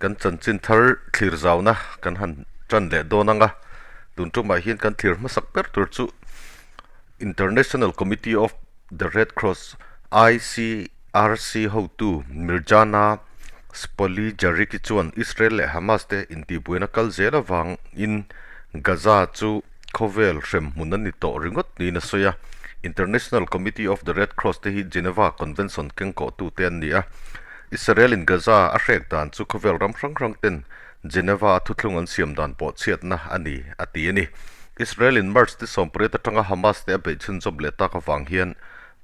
Kan chanchin thar thlir zauna kan han tan leh dawn ang a, tun tumah hian kan thlir hmasak ber tur chu International Committee of the Red Cross, ICRC, hotu Mirjana Spoljaric chuan Israel leh Hamas te intihbuaina kal zel avangin Gaza chu khawvel hrem hmun a ni tawh ringawt niin a sawi a. International Committee of the Red Cross te hi Geneva Convention kengkawhtute an ni a. Israel-in Gaza a hrek dan chu khawvel ram hrang hrang ten Geneva-a thuthlung an siam dan pawh chhiatna a ni, a ti a ni. Israel-in March ni 18 atanga Hamas te a beih chhunzawm leh tak avang hian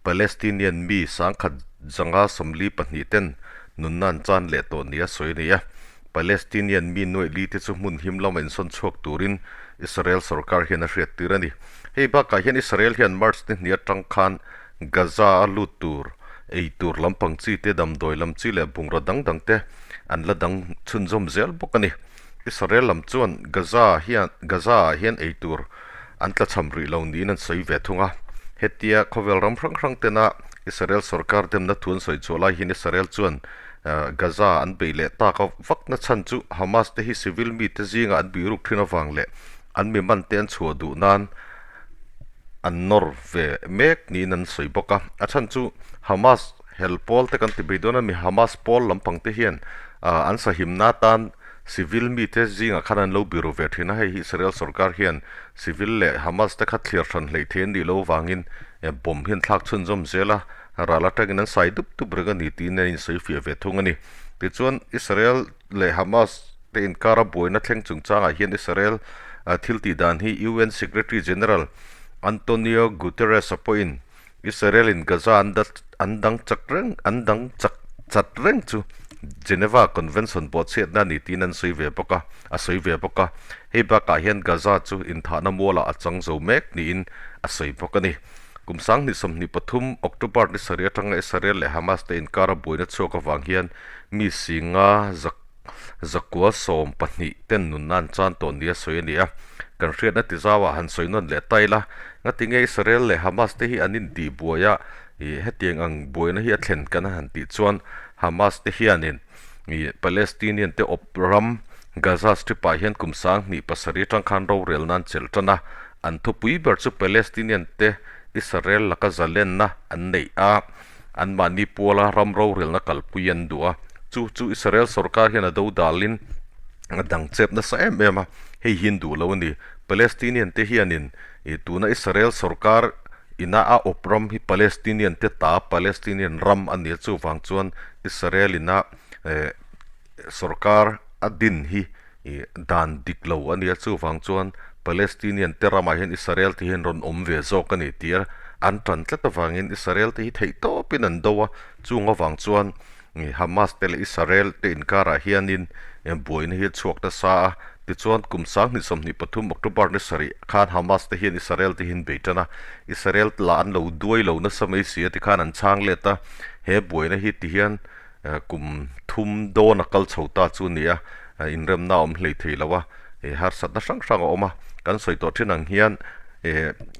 Palestinian mi sangkhat zanga 42 ten nunna an chan leh tawh nia sawi a ni a. Palestinian mi nuaih li te chu hmun him lama insawn chhuak turin Israel sorkar hian a hriat tir a ni. Hei bakah hian Israel hian March ni hnih atang khan Gaza a lut tur, ei tur lampang chi te, damdawi lam chi leh bungraw dang dang te an la dang chhunzawm zel bawk a ni. Israel lam chuan Gaza hian Gaza ah hian ei tur an tlachham rih lo niin an sawi ve thung a. Hetia khawvel ram hrang hrang tena Israel sorkar demna thu an sawi chhuah lai hian Israel chuan Gaza an beih leh tak a vakna chhan chu Hamas te hi civil mite zingah an bihruk thin avang leh an mi man te an chhuah duh nan an nawr ve mek niin an sawi bawk a. A chhan chu Hamas hel pawl te kan ti bei dawn a mi Hamas pawl lampang te hian an sahimna atan civil mite zingah khan an lo biru ve thin a, hei hi Israel sorkar hian civil leh Hamas te kha thliar hran hleih thei an nih loh avangin bomb hi an thlak chhunzawm zel a, ral atangin an sai dup dup reng a ni tiin an insawi fiah ve thung a ni. Tichuan Israel leh Hamas te inkara buaina thleng chungchangah hian Israel thil tih dan hi UN Secretary General Antonio Guterres-a pawhin Israel-in Gaza an an dang chak reng an dang chak chat reng chu Geneva Convention pawh chhiatna a ni tiin an sawi ve bawk a, a sawi ve bawk a. Hei bakah hian Gaza chu inthahna mualah a chang zo mek niin a sawi bawk a ni. Kum 2023 October ni sarih atanga Israel leh Hamas te inkara buaina chhuak avang hian mi singa zak zakua 12 ten nunna an chan tawh nia sawi a ni a. Kan hriatna ti zauah han sawi nawn leh ta ila, ngatinge Israel leh Hamas te hi an intihbuai a, ih hetiang ang buaina hi a thlen kan han tih chuan Hamas te hianin ih Palestinian te awp ram Gaza Strip ah hian kum 2007 atang khan rorel nan chelh tan a, an thupui ber chu Palestinian te Israel laka zalenna an neih a, anmahni puala ram rorelna kalpui an duh a, chu chu Israel sorkar hian a do dalin a dang chep nasa em em a, hei hi an duh lo a ni. Palestinian te hianin ih tuna Israel sorkar ina a awp ram hi Palestinian te ta Palestinian ram a ni a, chuvang chuan Israel ina eh sorkar a din hi ih dan dik lo a ni a, chuvang chuan Palestinian te ramah hian Israel te hian rawn awm ve zawk a ni tih a an tan tlat avangin Israel te hi theih tawpin an do a, chung avang chuan ih Hamas te leh Israel te inkarah hianin buaina hi a chhuak nasa a, tichuan kum 2023 October ni sarih khan Hamas te hian Israel te hian bei tan a, Israel lah an lo duai lo nasa mai si a tikhan an chhang let a, he buaina hi tihian Kum thum dawn a kal chho ta chu a ni a, inremna a awm hlei thei lo a, harsatna hrang hrang a awm a. Kan sawi tawh thin ang hian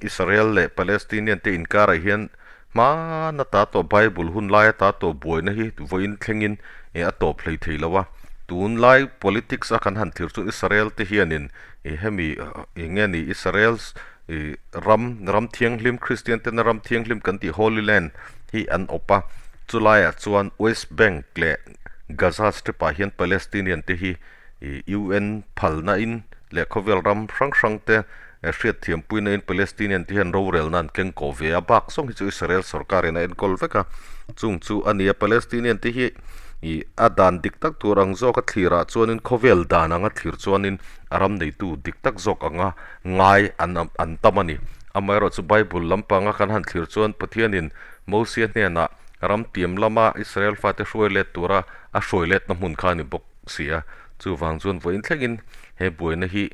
Israel leh Palestinian te inkarah hian hmana ta tawh Bible hun laia ta tawh buaina hi vawiin thlengin a tawp hlei thei lo a. Tunlai politics a kan han thlir chuan Israel te hianin hemi eng nge ni Israel ram ram thianghlim Kristian tena ram thianghlim kan tih Holy Land hi an awp a, chulaiah chuan West Bank leh Gaza Strip ah hian Palestinian te hi UN phalna in leh khawvel ram hrang hrang te hriatthiam puina in Palestinian te hian rorelna an keng kawh ve a, bak zawng hi chu Israel sorkar in a enkawl vek a, chung chu a ni a, Palestinian te hi a dan dik tak tur ang zawk a thlir ah chuanin khawvel dan anga thlir chuanin a ram neitu dik tak zawk anga ngai an an tam a ni. Amaherawhchu Bible lampanga kan han thlir chuan Pathianin Mosia hnenah ram tiam lama Israel fate hruai let tura a hruai letna hmun kha a ni bawk si a. Chuvang chuan vawiin thlengin he buaina hi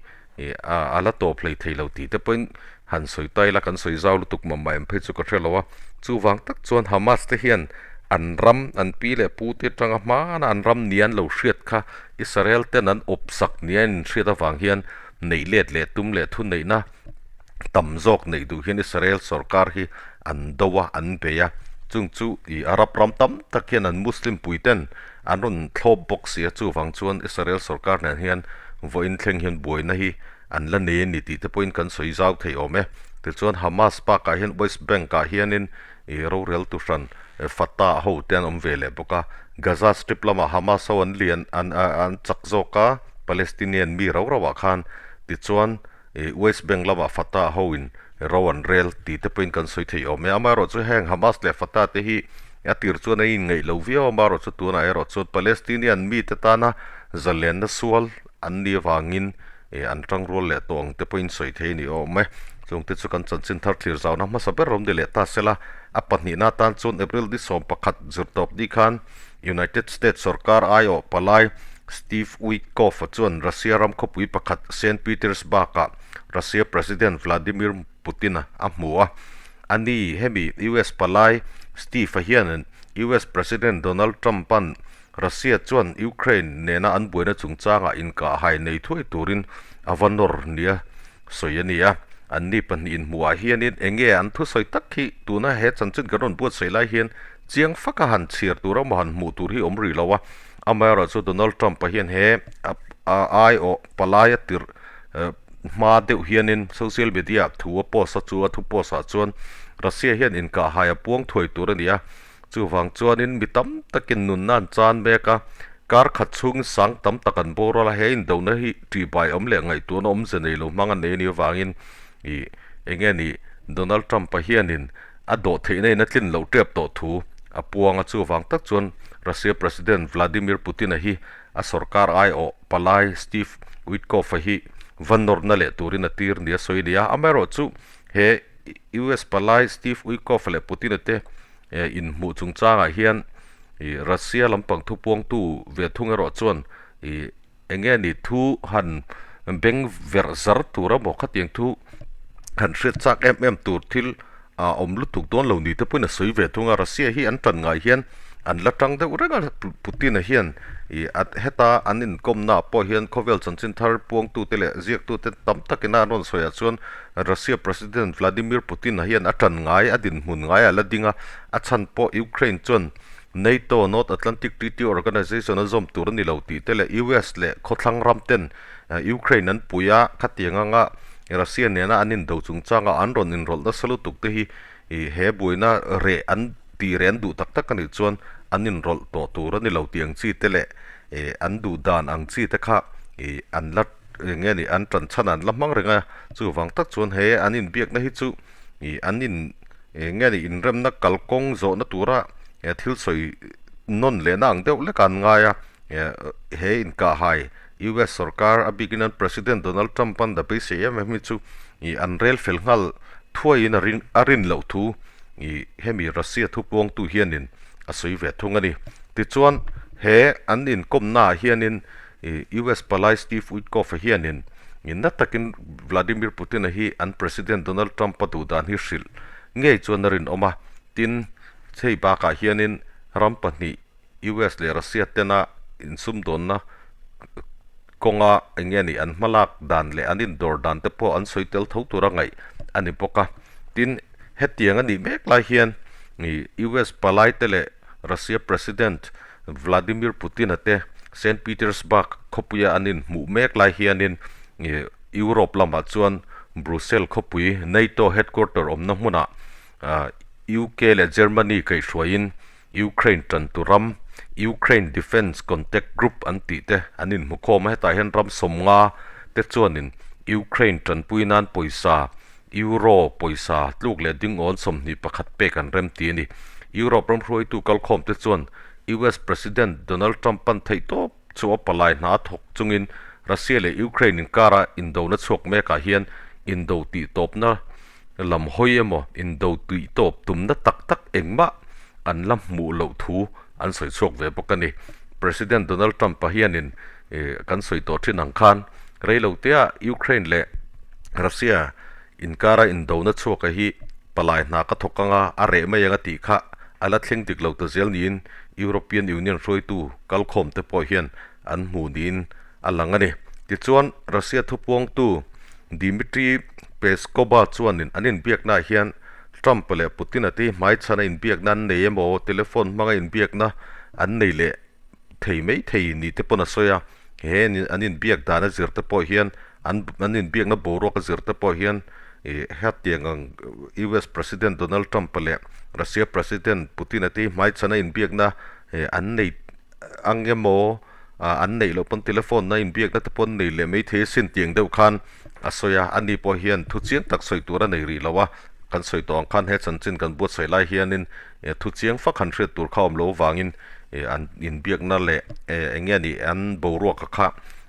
a la tawp hlei thei lo tih te pawhin han sawi ta ila kan sawi zau lutuk mah mah em phei chu ka hre lo a. Chuvang tak chuan Hamas te hian an ram an pi leh pu te atanga hmana an ram nia an lo hriat kha Israel ten an awp sak nia an inhriat avang hian neih let leh tum leh thuneihna tam zawk neih duh hian Israel sorkar hi an do a, an bei a. Chung chu ih Arab ram tam tak hian an Muslim pui ten an rawn thlawp bawk si a, chuvang chuan Israel sorkar nen hian vawiin thleng hian buaina hi an la nei a ni tih te pawhin kan sawi zau thei awm e. Tichuan Hamas bakah hian West Bank ah hianin ih rorel tu hran Fatah ho te an awm ve leh bawk a, Gaza Strip lamah Hamas ho an lian an an chak zawk a, Palestinian mi rau rau ah khan tichuan ih West Bank lamah Fatah ho in ro an rel tih te pawhin kan sawi thei awm e. Amaherawhchu heng Hamas leh Fatah te hi a tir chuan a inngeih lo viau a, amaherawhchu tunah erawh chuan Palestinian mite tana zalenna sual an nih avangin ih an tangrual leh tawh ang te pawhin sawi thei a ni awm e. Chungte chu kan chanchin thar thlir zauna hmasa ber awm ni leh ta sela, a pahnihna atan chuan April ni 11 zirtawp ni khan United States sorkar aiawh palai Steve Witkoff-a chuan Russia ram khawpui pakhat Saint Petersburg-ah Russia President Vladimir Putin-a a hmu a. A ni, hemi US palai Steve-a hian US President Donald Trump-a'n Russia chuan Ukraine nena an buaina chungchangah inkahhai nei thuai turin a va nawr nia sawi a ni a. Anni pahnihin hmuhah hianin eng nge an thusawi tak hi tuna he chanchin kan rawn buatsaih lai hian chiang faka han chhiar tur emaw han hmuh tur hi awm rih lo a. Amaherawhchu Donald Trump-a hian he a aiawh palai a tirh hma deuh hianin social media-ah thu a post a, chu a thu post-ah chuan Russia hian inkahhai a puang thuai tur a ni a. Chuvang chuanin mi tam takin nunna an chan mek a, kar khat chhungin sang tam tak an boral a, he indona hi ṭihbai awm leh ngaihtuahna awmze nei lo hmang an nei a nih avangin ih eng nge ni Donald Trump-a hianin a dawh theihna in a tlin loh ṭep tawh thu a puang a, chuvang tak chuan Russia President Vladimir Putin-a hi a sorkar aiawh palai Steve Witkoff-a hi va nawrna leh turin a tir nia sawi a ni a, amaherawhchu he US palai Steve Witkoff leh Putin-a te inhmuh chungchangah hian ih Russia lampang thupuangtu ve thung erawh chuan ih eng nge ni thu han beng verh zar tur emaw khatiang thu han hriat chak em em tur thil a awm lutuk dawn lo ni te pawhin a sawi ve thung a, Russia hi an tan ngai hian an la tang deuh reng a, Putin-a hian ih heta an inkawmnaah pawh hian khawvel chanchin thar puangtute leh ziaktute tam takin a an rawn sawiah chuan Russia President Vladimir Putin-a hian a tan ngai, a dinhmun ngai a la ding a, a chhan pawh Ukraine chuan NATO, North Atlantic Treaty Organization, a zawm tur a ni lo tih te leh US leh khawthlang ram ten Ukraine an pui a, khatiang anga Russia nena an indo chungchanga an rawn inrawlh nasa lutuk te hi he buaina reh an tih reh an duh tak tak a nih chuan an inrawlh tawh tur a ni lo tih ang chi te leh an duh dan ang chi te kha an la Eng nge ni an tan chhan an la hmang reng a, chuvang tak chuan he an inbiakna hi chu ih an in eng nge ni inremna kalkawng zawhna tura thil sawi nawn lehna ang deuh lek a an ngai a, he inkahhai US sorkar a bikin an President Donald Trump an da beisei em em hi chu ih an rel fel nghal thuaiin a rin a rin loh thu ih hemi Russia thupuangtu hianin a sawi ve thung a ni. Tichuan he an inkawmnaah hianin I US palai Steve Witkoff-a hianin nginna takin Vladimir Putin-a hi an President Donald Trump-a duh dan hi hrilh ngei chuan a rinawm a. Tin, hei bakah hianin ram pahnih US leh Russia tena insumdawnna kawnga eng nge ni an hmalak dan leh an indawr dan te pawh an sawi tel tho tura ngaih a ni bawk a. Tin, hetiang a nih mek lai hian US palai te leh Russia President Vladimir Putin-a te Saint Petersburg khawpuia an inhmuh mek lai hianin Europe lamah chuan Brussels khawpui NATO headquarter awmna hmunah UK leh Germany kaihhruaiin Ukraine tantu ram Ukraine Defence Contact Group an tih te an inhmu khawm a, hetah hian ram sawmnga te chuanin Ukraine tanpui nan pawisa Euro pawisa tluk leh dingawn 21 pek an rem ti a ni. Europe ram hruaitu kalkhawmte chuan US President Donald Trump pan theih tawp chu a palai hna a thawk chungin Russia leh Ukraine inkara indona chhuak mekah hian indo tih tawpna lam hawi emaw indo tih tawp tumna tak tak engmah an la hmuh loh thu an sawi chhuak ve bawk a ni. President Donald Trump-a hianin kan sawi tawh thin ang khan reilotea Ukraine leh Russia inkara indona chhuaka hi palai hna ka thawk anga a reh mai ang a tih kha a la thleng dik lo ta zel niin European Union hruaitu kalkhawm te pawh hian an hmu niin a lang a ni. Tichuan, Russia thupuangtu Dmitry Peskov-a chuanin an inbiaknaah hian Trump leh Putin-a te hi hmaichhana inbiakna an nei emaw telephone hmanga inbiakna an nei leh. thei mai thei ni te pawn a sawi a, he an inbiak dan a zir te pawh hian an an inbiakna boruak a zir te pawh hian ih hetiang ang US President Donald Trump-a leh Russia President Putin-a te hi hmaichhana inbiakna ih an nei ang emaw ah an neih loh pawn telephone a inbiakna te pawh an nei leh mai thei asin tiang deuh khan a sawi a, ani pawh hian thu chiang tak sawi tur a nei rih lo a, kan sawi tawh ang khan he chanchin kan buatsaih lai hianin eh thu chiang fak han hriat tur kha a awm loh avangin eh an inbiakna leh eh eng nge nih an boruak kha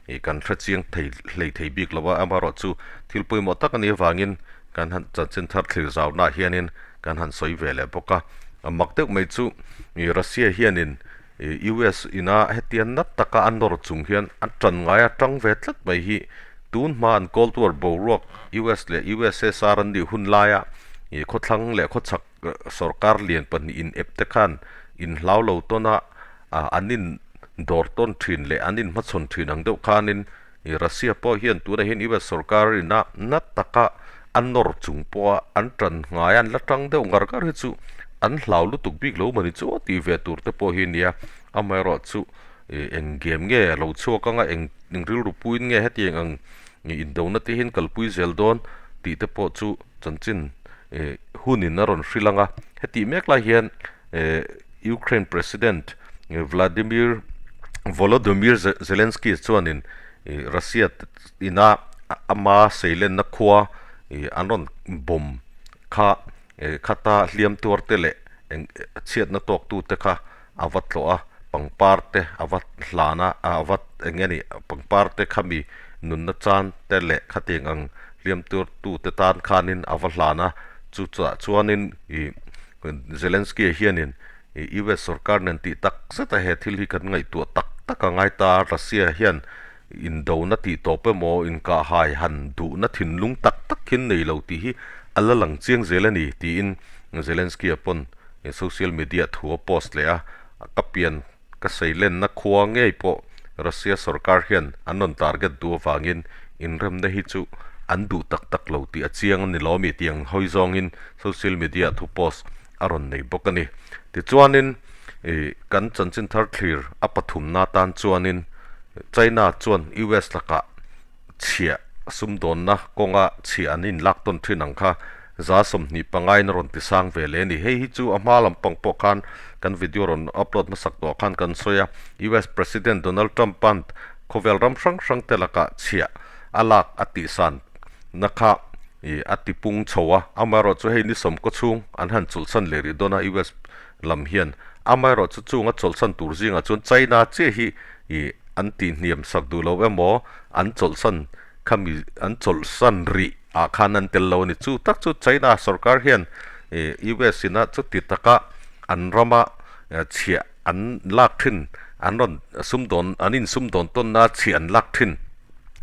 ih kan hre chiang thei hlei thei bik lo a, amaherawhchu thil pawimawh tak a nih avangin kan han chanchin thar thlir zaunaah hianin kan han sawi ve leh bawk a, a mak deuh mai chu ih Russia hianin ih US ina hetia nat taka a nawr chung hian a tan ngai a tang ve tlat mai hi tun hma an Cold War boruak US leh USSR an nih hun laia ih khawthlang leh khawchhak sorkar lian pahnih in ep te khan in hlau lo tawn a ah an in dawr tawn thin leh an in hmachhawn thin ang deuh khanin ih Russia pawh hian tunah hian US sorkar ina nat taka a nawr chung pawha an tan ngai a an la tang deuh ngar ngar hi chu an hlau lutuk bik lo mawni chu a tih ve tur te pawh hi a nia amaherawhchu ih eng game nge a lo chhuak anga eng eng rilru puiin nge hetiang ang ih indona te hian kalpui zel dawn tih te pawh chu chanchin ih hunin a rawn hrilh ang a hetih mek lai hian ih Ukraine President Vladimir Volodymyr Zelensky chuanin ih Russia ina ama seilenna khua ih an rawn bawm kha ih khata hliam tuar te leh eng chhiatna tawk tu te kha a va tlawh a pangpar te a va hlan a a va eng nge ni pangpar te khami nunna chan te leh khatiang ang hliam tuar tu te tan khanin a va hlan a chu chah chuanin ih Zelensky hianin ih US sorkar nen tih tak zet a he thil hi kan ngaihtuah tak tak a ngai ta a Russia hian Indona tih tawp emaw inkahhai han duhna thinlung tak tak hian nei lo tih hi a la lang chiang zel a ni, tiin Zelensky-a pawn social media thu a post leh a. Ka pian ka seilenna khua ngei pawh Russia sorkar hian an rawn target duh avangin inremna hi chu an duh tak tak lo tih a chiang a ni lo mi tiang hawi zawngin social media thu post a rawn nei bawk a ni. Tichuanin ih kan chanchin thar thlir a pathumna tan chuanin China chuan US lakah chhiah sumdawnna kawnga chhiah an inlak tawn thin ang kha 25% in a rawn ti sang ve leh a ni. Hei hi chu a hma lampang pawh khan kan video rawn upload hmasak tawh khan kan sawi a, US President Donald Trump-a'n khawvel ram hrang hrang te lakah chhiah a lak a tihsan na kha ih a ti pung chho a, amaherawh chu hei ni sawmkaw chhung an han chawlhsan leh rih dawn a US lam hian amaherawh chu chung a chawlhsan tur zingah chuan China chiah hi ih an tih hniam sak duh lo emaw an chawlhsan khami an chawlhsan rih ah khan an tel lo a ni. Chu tak chu China sorkar hian ih US ina chuti taka an rama chhiah an lak thin an rawn sumdawn an insumdawn tawnna chhiah an lak thin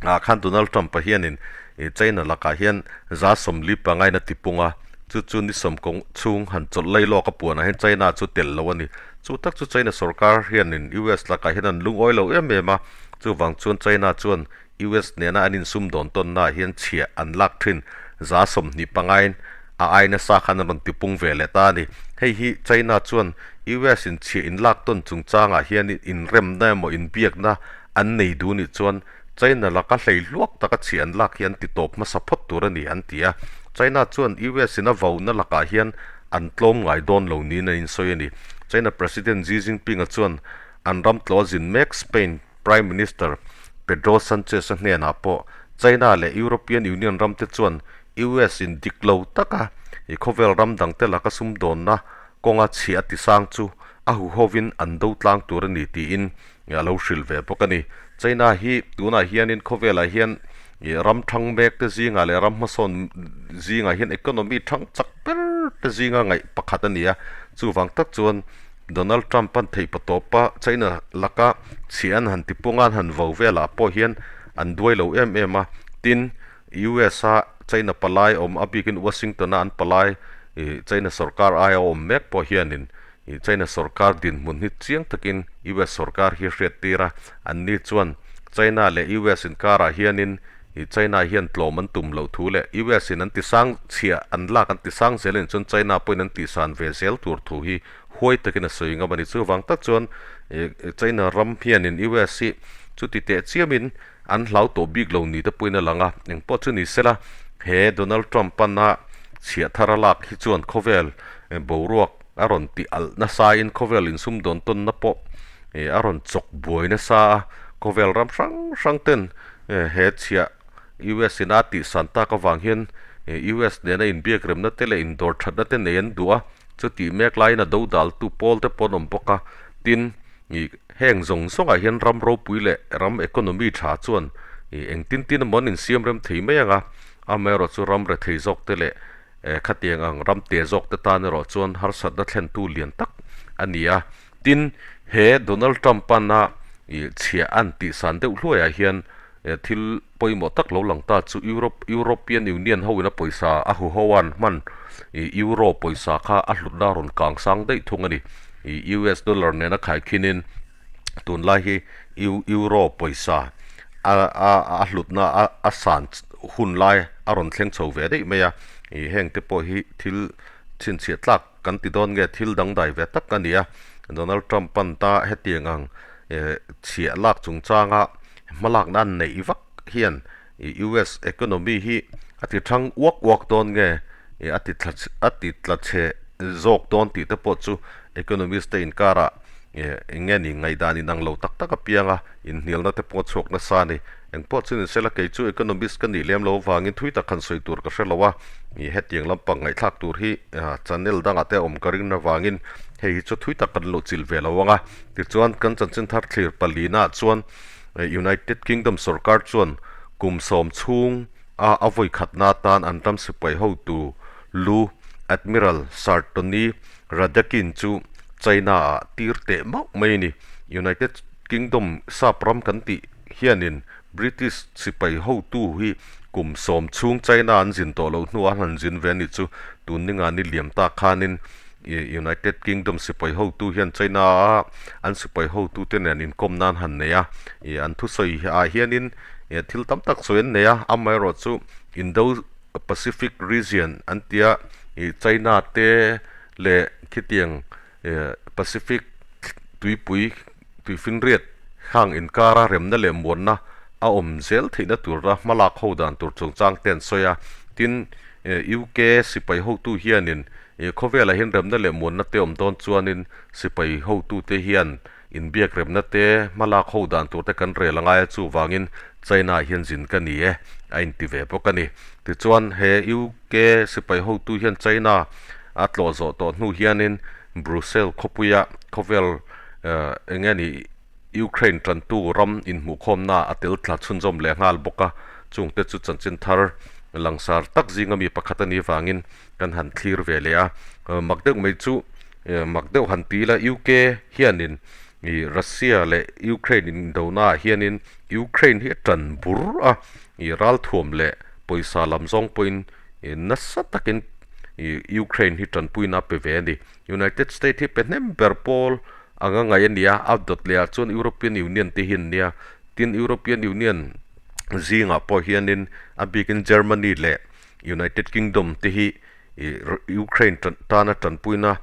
ah khan Donald Trump-a hianin ih China lakah hian 45% in a ti pung a, chu chu ni sawmkawng chhung han chawlh lai lawk a puanah hian China chu telh lo a ni. Chu tak chu China sorkar hianin US lakah hian an lungawi lo em em a, chuvang chuan China chuan US nena an insumdawn tawnnaah hian chhiah an lak thin 25% in a ai nasa khan an rawn ti pung ve leh ta a ni. Hei hi China chuan US in chhiah in lak tawn chungchangah hian inremna emaw inbiakna an nei duh nih chuan China laka hlei hluak taka chhiah an lak hi an ti tawp hmasa phawt tur a ni an ti a. China chuan US in a vauna lakah hian an tlawm ngai dawn lo niin an insawi a ni. China President Xi Jinping-a chuan an ram tlawh a zin mek Spain Prime Minister Pedro Sanchez-a hnenah pawh China leh European Union ramte chuan US in dik lo taka i khawvel ram dangte laka sumdawnna kawnga chhiah a tisang chu a huhovin an do tlang tur a ni tiin a lo hrilh ve bawk a ni. China hi tunah hianin khawvelah hian ih ram thang mek te zingah leh ram hmasawn zingah hian economy thang chak ber te zinga ngaih pakhat a ni a, chuvang tak chuan Donald Trump an theih patawp a, China laka chhiah an han ti pung a, an han vo velah pawh hian an duai lo em em a, tin US a China palai awm a bikin Washington a an palai ih China sorkar aia awm mek pawh hianin ih China sorkar dinhmun hi chiang takin US sorkar hi hriat tir a, anni chuan China leh US inkarah hianin ih China hian tlawm an tum loh thu leh US in an ti sang chhiah an lak an ti sang zel in chuan China pawhin an tihsan ve zel tur thu hi. huai takin a sawi ngam a ni. Chuvang tak chuan China ram hianin US hi chuti teh chiamin an hlau tawh bik lo ni te pawhin a lang a, engpawh chu ni sela he Donald Trump pana chhiah thar a lak hi chuan khawvel boruak a rawn tih alh nasa in khawvel insum dawn tawnna pawh a rawn chawk buai nasa a, khawvel ram hrang hrang ten he chhiah US in a tih san tak avang hian US nena inbiak remna te leh indawr thatna te nei an duh a, chutih mek laiin a dodaltu pawl te pawh an awm bawk a, tin ih heng zawng zawngah hian ram ropui leh ram economy tha chuan ih engtin tin emaw an insiam rem thei mai ang a, amaherawh chu ram rethei zawk te leh khatiang ang ram te zawk te tan erawh chuan harsatna thlentu lian tak a ni a, tin he Donald Trump ana ih chhiah an tih san deuh hluaiah hian thil pawimawh tak lo lang ta chu Europe European Union ho ina pawisa a hu ho an hman ih Euro pawisa kha a hlutna a rawn kang sang daih thung a ni. Ih US dollar nena khaikhin in tunlai hi Eu Euro pawisa a a a hlutna a a san hun lai a rawn thleng chho ve daih mai a. Ih heng te pawh hi thil chhinchhiah tlak kan ti dawn nge thil dangdai ve tak a ni a. Donald Trump pan ta hetiang ang eh chhiah lak chungchanga Hmalakna an neih vak hian US economy hi a ti thang uak uak dawn nge a ti thla a ti tla chhe zawk dawn tih te pawh chu economist te inkarah eng nge ni ngaihdan inang lo tak tak apianga inhnialna te pawh a chhuak nasa a ni. Engpawh chu ni sela kei chu economist ka nih lem lo avangin thui tak han sawi tur ka hre lo a, hetiang lampang ngaihthlak tur hi channel dangah te a awm ka ring avangin hei hi chu thui tak kan lo chilh ve lo ang a. Tichuan kan chanchin thar thlir palina chuan United Kingdom sorkar chuan kum sawm chhung a a vawi khatna atan an ram sipai hotu lu Admiral Sir Tony Radakin chu China ah tir teh mauh mai a ni. United Kingdom sap ram kan tih hianin British sipai hotu hi kum sawm chhung China an zin tawh loh hnuah an han zin ve a nih chu tun ninga ni liam tak khanin United Kingdom sipai hotu hian China a an sipai hotu te nen inkawm nan han nei a, ih an thusawi ah hianin ih thil tam tak sawi an nei a, amaherawh chu Indo Pacific region an tia ih China te leh khitiang ih Pacific tuipui tuifinriat hang inkara remna leh muanna a awm zel theihna tura hmalak ho dan tur chungchang te an sawi a, tin UK sipai hotu hianin Ih khawvelah hian remna leh muanna te awm dawn chuanin sipai hotute hian inbiak remna te hmalak ho dan tur te kan rel angai a chuvangin China ah hian zin ka ni e a inti ve bawk a ni. Tichuan he UK sipai hotu hian China a tlawh zawh tawh hnu hianin Brussels khawpuia khawvel eng nge ni Ukraine tantu ram inhmuhkhawmna a tel thla chhunzawm leh nghal bawk a, chungte chu chanchin thar langsar tak zinga mi pakhat a nih vangin kan han thlir ve leh a, mak deuh mai chu mak deuh han ti ila UK hianin ih Russia leh Ukraine indona ah hianin Ukraine hi a tan bur a, ih ralthuam leh pawisa lam zawng pawhin ih nasa takin ih Ukraine hi tanpuina a pe ve a ni. United State hi pe hnem ber pawl anga ngaih a ni a, a dawt leh ah chuan European Union te hi an nia, tin European Union zingah pawh hianin a bikin Germany leh United Kingdom te hi Ukraine tana tanpuina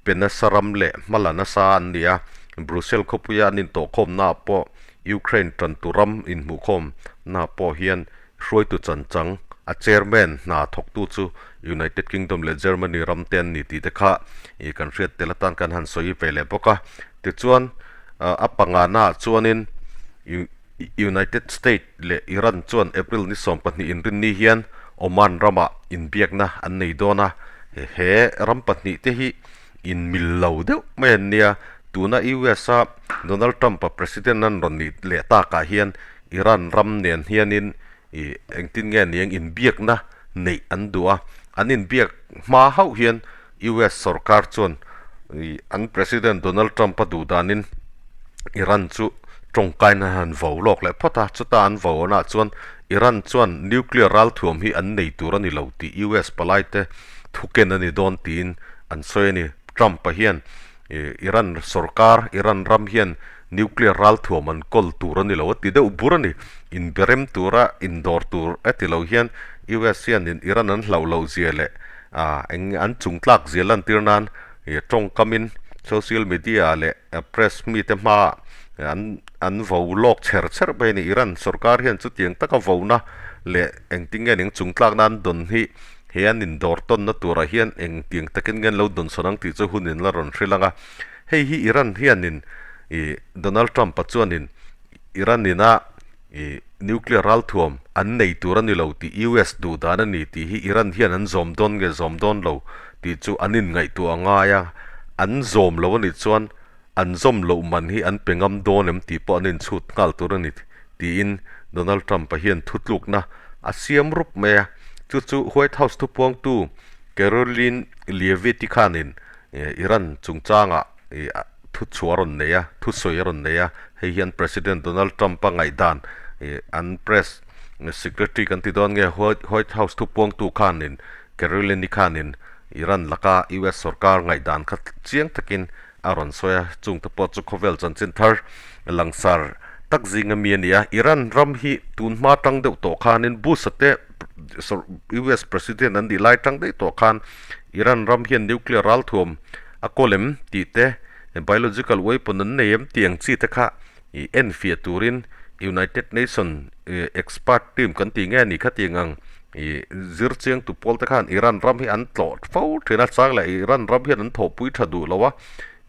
pe nasa ram leh hma la nasa an ni a, Brussels khawpuia an intawhkhawmna ah pawh Ukraine tantu ram inhmuhkhawmna pawh hian hruaitu chanchang a chairman hna thawktu chu United Kingdom leh Germany ram te an ni tih te kha kan hriat tel atan kan han sawi ve leh bawk a. Tichuan a pangana ah chuanin United State leh Iran chuan April ni 12 inrinni hian Oman ramah inbiakna an nei dawn a, he ram pahnih te hi inmil lo deuh mai an nia. Tuna US-a Donald Trump-a president an rawn nih leh takah hian Iran ram nen hianin ih engtin nge niang inbiakna neih an duh a, an inbiak hma hauh hian US sorkar chuan ih an President Donald Trump-a duh danin Iran chu tawngkaina han vo lawk leh phawt a, chuta an vo anah chuan Iran chuan nuclear ralthuam hi an nei tur a ni lo tih US palaite thuken a ni dawn tiin an sawi a ni. Trump-a hian ih Iran sorkar, Iran ram hian nuclear ralthuam an kawl tur a ni lo a ti deuh bur a ni. Inberem tura indawr tur a ti lo hian US hianin Iran an hlauh loh zia leh ah eng an chung tlak zia lantir nan ih tawngkamin social media leh press mite hmaah an an vo lawk chher chher mai a ni. Iran sorkar hian chutiang taka vona leh engtin nge ning chung tlakna an dawn hi he an indawr tawnna turah hian engtiang takin nge an lo dawn sawn ang tih chu hunin la rawn hrilh ang a. Hei hi Iran hianin ih Donald Trump-a chuanin Iran ina ih nuclear ralthuam an nei tur a ni lo tih US duh dan a ni tih hi Iran hian an zawm dawn nge zawm dawn lo tih chu an inngaihtuah a ngai a, an zawm lo a nih chuan an zawm loh man hi an pe ngam dawn em tih pawh an inchhut nghal tur a ni tiin Donald Trump-a hian thutlukna a siam rup mai a, chu chu White House thupuangtu Karoline Leavitt-i khanin Iran chungchangah Thuchhuah a rawn nei a, thusawi a rawn nei a, hei hian President Donald Trump-a ngaihdan an Press Secretary kan ti dawn nge White House thupuangtu khanin Karoline-i khanin Iran laka US sorkar ngaihdan kha chiang takin a rawn sawi a, chungte pawh chu khawvel chanchin thar langsar tak zinga mi a ni a. Iran ram hi tun hma tang deuh tawh khanin Bush-a te US President an nih lai tang daih tawh khan Iran ram hian nuclear ralthuam a kawl em tih te, biological weapon an nei em tih ang chi te kha ih en fiah turin United Nation expert team kan tih nge a nih kha tih ang ih zir chiang tu pawl te khan Iran ram hi an tlawh fo thin a, chang leh Iran ram hian an thawhpui tha duh lo a,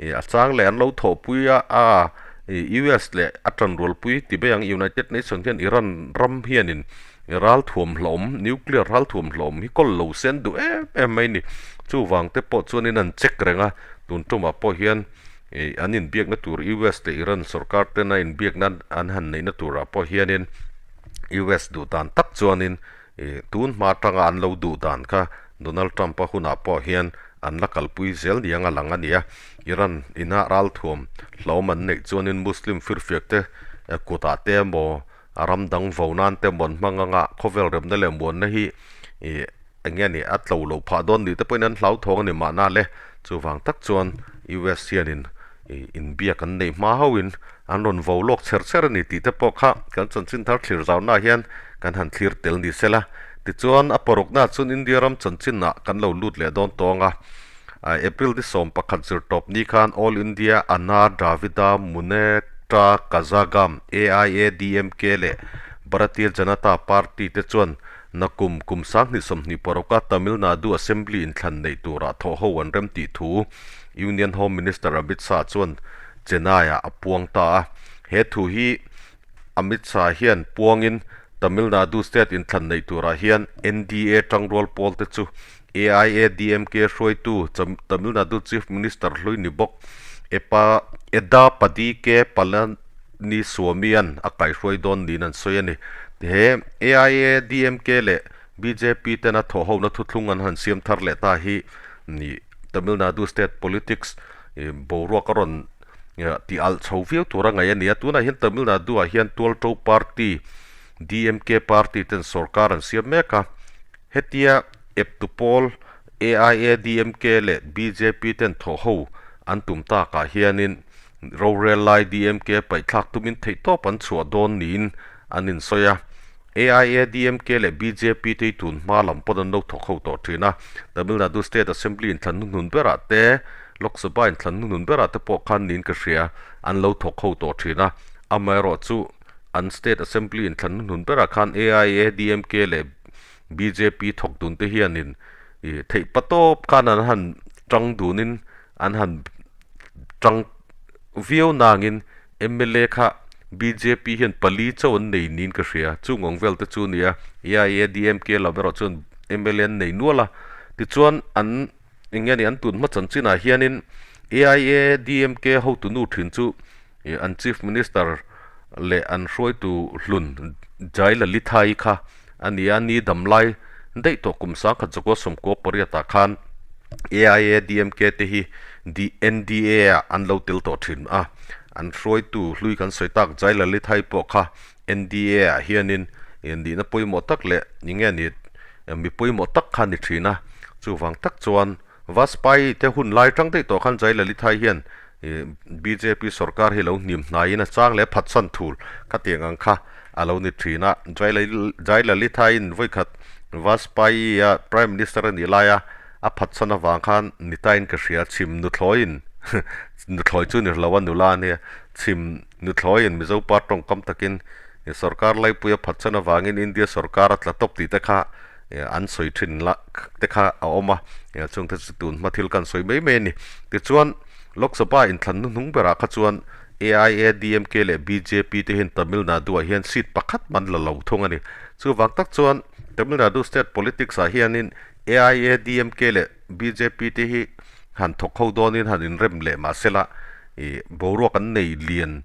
ih a chang leh an lo thawhpui a a ih US leh a tanrualpui ti mai ang United Nation hian Iran ram hianin Ralthuam hlawm, nuclear ralthuam hlawm hi kawl lo sen duh em em mai ni. Chuvang te pawh chuanin an check reng a, tun tumah pawh hian ih an inbiakna tur US leh Iran sorkar tena inbiakna an han neihna turah pawh hianin US duh dan tak chuanin ih tun hma atanga an lo duh dan kha Donald Trump-a hunah pawh hian an la kalpui zel niang a lang a ni a. Iran ina ralthuam hlawm an neih chuanin Muslim firfiak te kutah te emaw A ram dang vo nan te muan hmang anga khawvel remna leh muanna hi ih eng nge ni a tlo lo phah dawn nih te pawhin an hlauthawng a ni mahna le. Chuvang tak chuan US hianin ih inbiak an neih hma hauhin an rawn vo lawk chher chher a ni tih te pawh kha kan chanchin thar thlir zauna hian kan han thlir tel ni sela. Tichuan a parukna chuan India ram chanchinah kan lo lut leh dawn tawng a. April ni 11 zirtawp ni khan All India Anna Dravida Munnetra Kazhagam, AIADMK, leh Bharatiya Janata Party te chuan nakum kum 2026a Tamil Nadu Assembly inthlan neih turah thawhho an rem tih thu Union Home Minister Amit Shah chuan Chennai-ah a puang ta a. He thu hi Amit Shah hian puangin Tamil Nadu state inthlan neih turah hian NDA tangrual pawl te chu AIADMK hruaitu Tamil Nadu Chief Minister hlui ni bawk Epa Edappadi K Palaniswami-a'n a kaihruai dawn niin an sawi a ni. He AIADMK leh bjp tena thawhhona thuthlung an han siam thar leh ta hi ni Tamil Nadu state politics boruak a rawn tih alh chho viau tur a ngaih a ni a. Tunah hian Tamil Nadu-ah hian Tualto Party DMK party ten sorkar an siam mek a. Hetia eptu pawl AIADMK leh bjp ten thawhho an tum takah hianin rorel lai DMK paihthlak tumin theihtawp an chhuah dawn niin an insawi a. AIADMK leh bjp te hi tun hma lam pawn an lo thawk ho tawh thin a. Tamil Nadu State Assembly inthlan hnuhnun berah te, Lok Sabha inthlan hnuhnun berah te pawh khan niin ka hria, an lo thawk ho tawh thin a. Amaherawhchu an State Assembly inthlan hnuhnun berah khan AIADMK leh Bjp thawk dun te hianin ih theih pa tawp khan an han tang dunin an han tang viau nangin mla kha bjp hian pali chauh an nei niin ka hria chung ang vel te chu a ni a AIADMK lam erawh chuan mla an nei nual a tichuan an eng nge ni an tun hma chanchinah hianin AIADMK hotunu thin chu ih an chief minister leh an hruaitu hlun Jayalalithaa kha a ni a, ni dam lai daih tawh kum sangkhat zakua sawmkua pariatah khan AIADMK te hi NDA ah an lo tel tawh thin a, an hruaitu hlui kan sawi tak Jayalalithaa pawh kha NDA ah hianin nihna pawimawh tak leh eng nge ni mi pawimawh tak kha a ni thin a, chuvang tak chuan Vajpayee te hun lai tang daih tawh khan Jayalalithaa hian bjp sorkar hi lo hnim hnaiin a chang leh phatsan thul khatiang ang kha a lo ni thin a. Jayalalithaa-in vawikhat Vajpayee-a Prime Minister a nih laia A phatsan avang khan ni tain ka hria, chhim nuthlawiin nuthlawi chu ni lo a nula a nia, chhim nuthlawiin Mizo pa tawngkam takin sorkar laipui a phatsan avangin India sorkar a tla tawp tih te kha an sawi thin la te kha a awm a, chungte chu tun hma thil kan sawi mai mai a ni. Tichuan, Lok Sabha inthlan hnuhnung berah kha chuan AIADMK leh bjp te hian Tamil Nadu ah hian seat pakhat man la lo thung a ni. Chuvang tak chuan Tamil Nadu state politics ah hianin AIADMK leh bjp te hi han thawk ho dawnin han inrem leh mahsela ih boruak an nei lian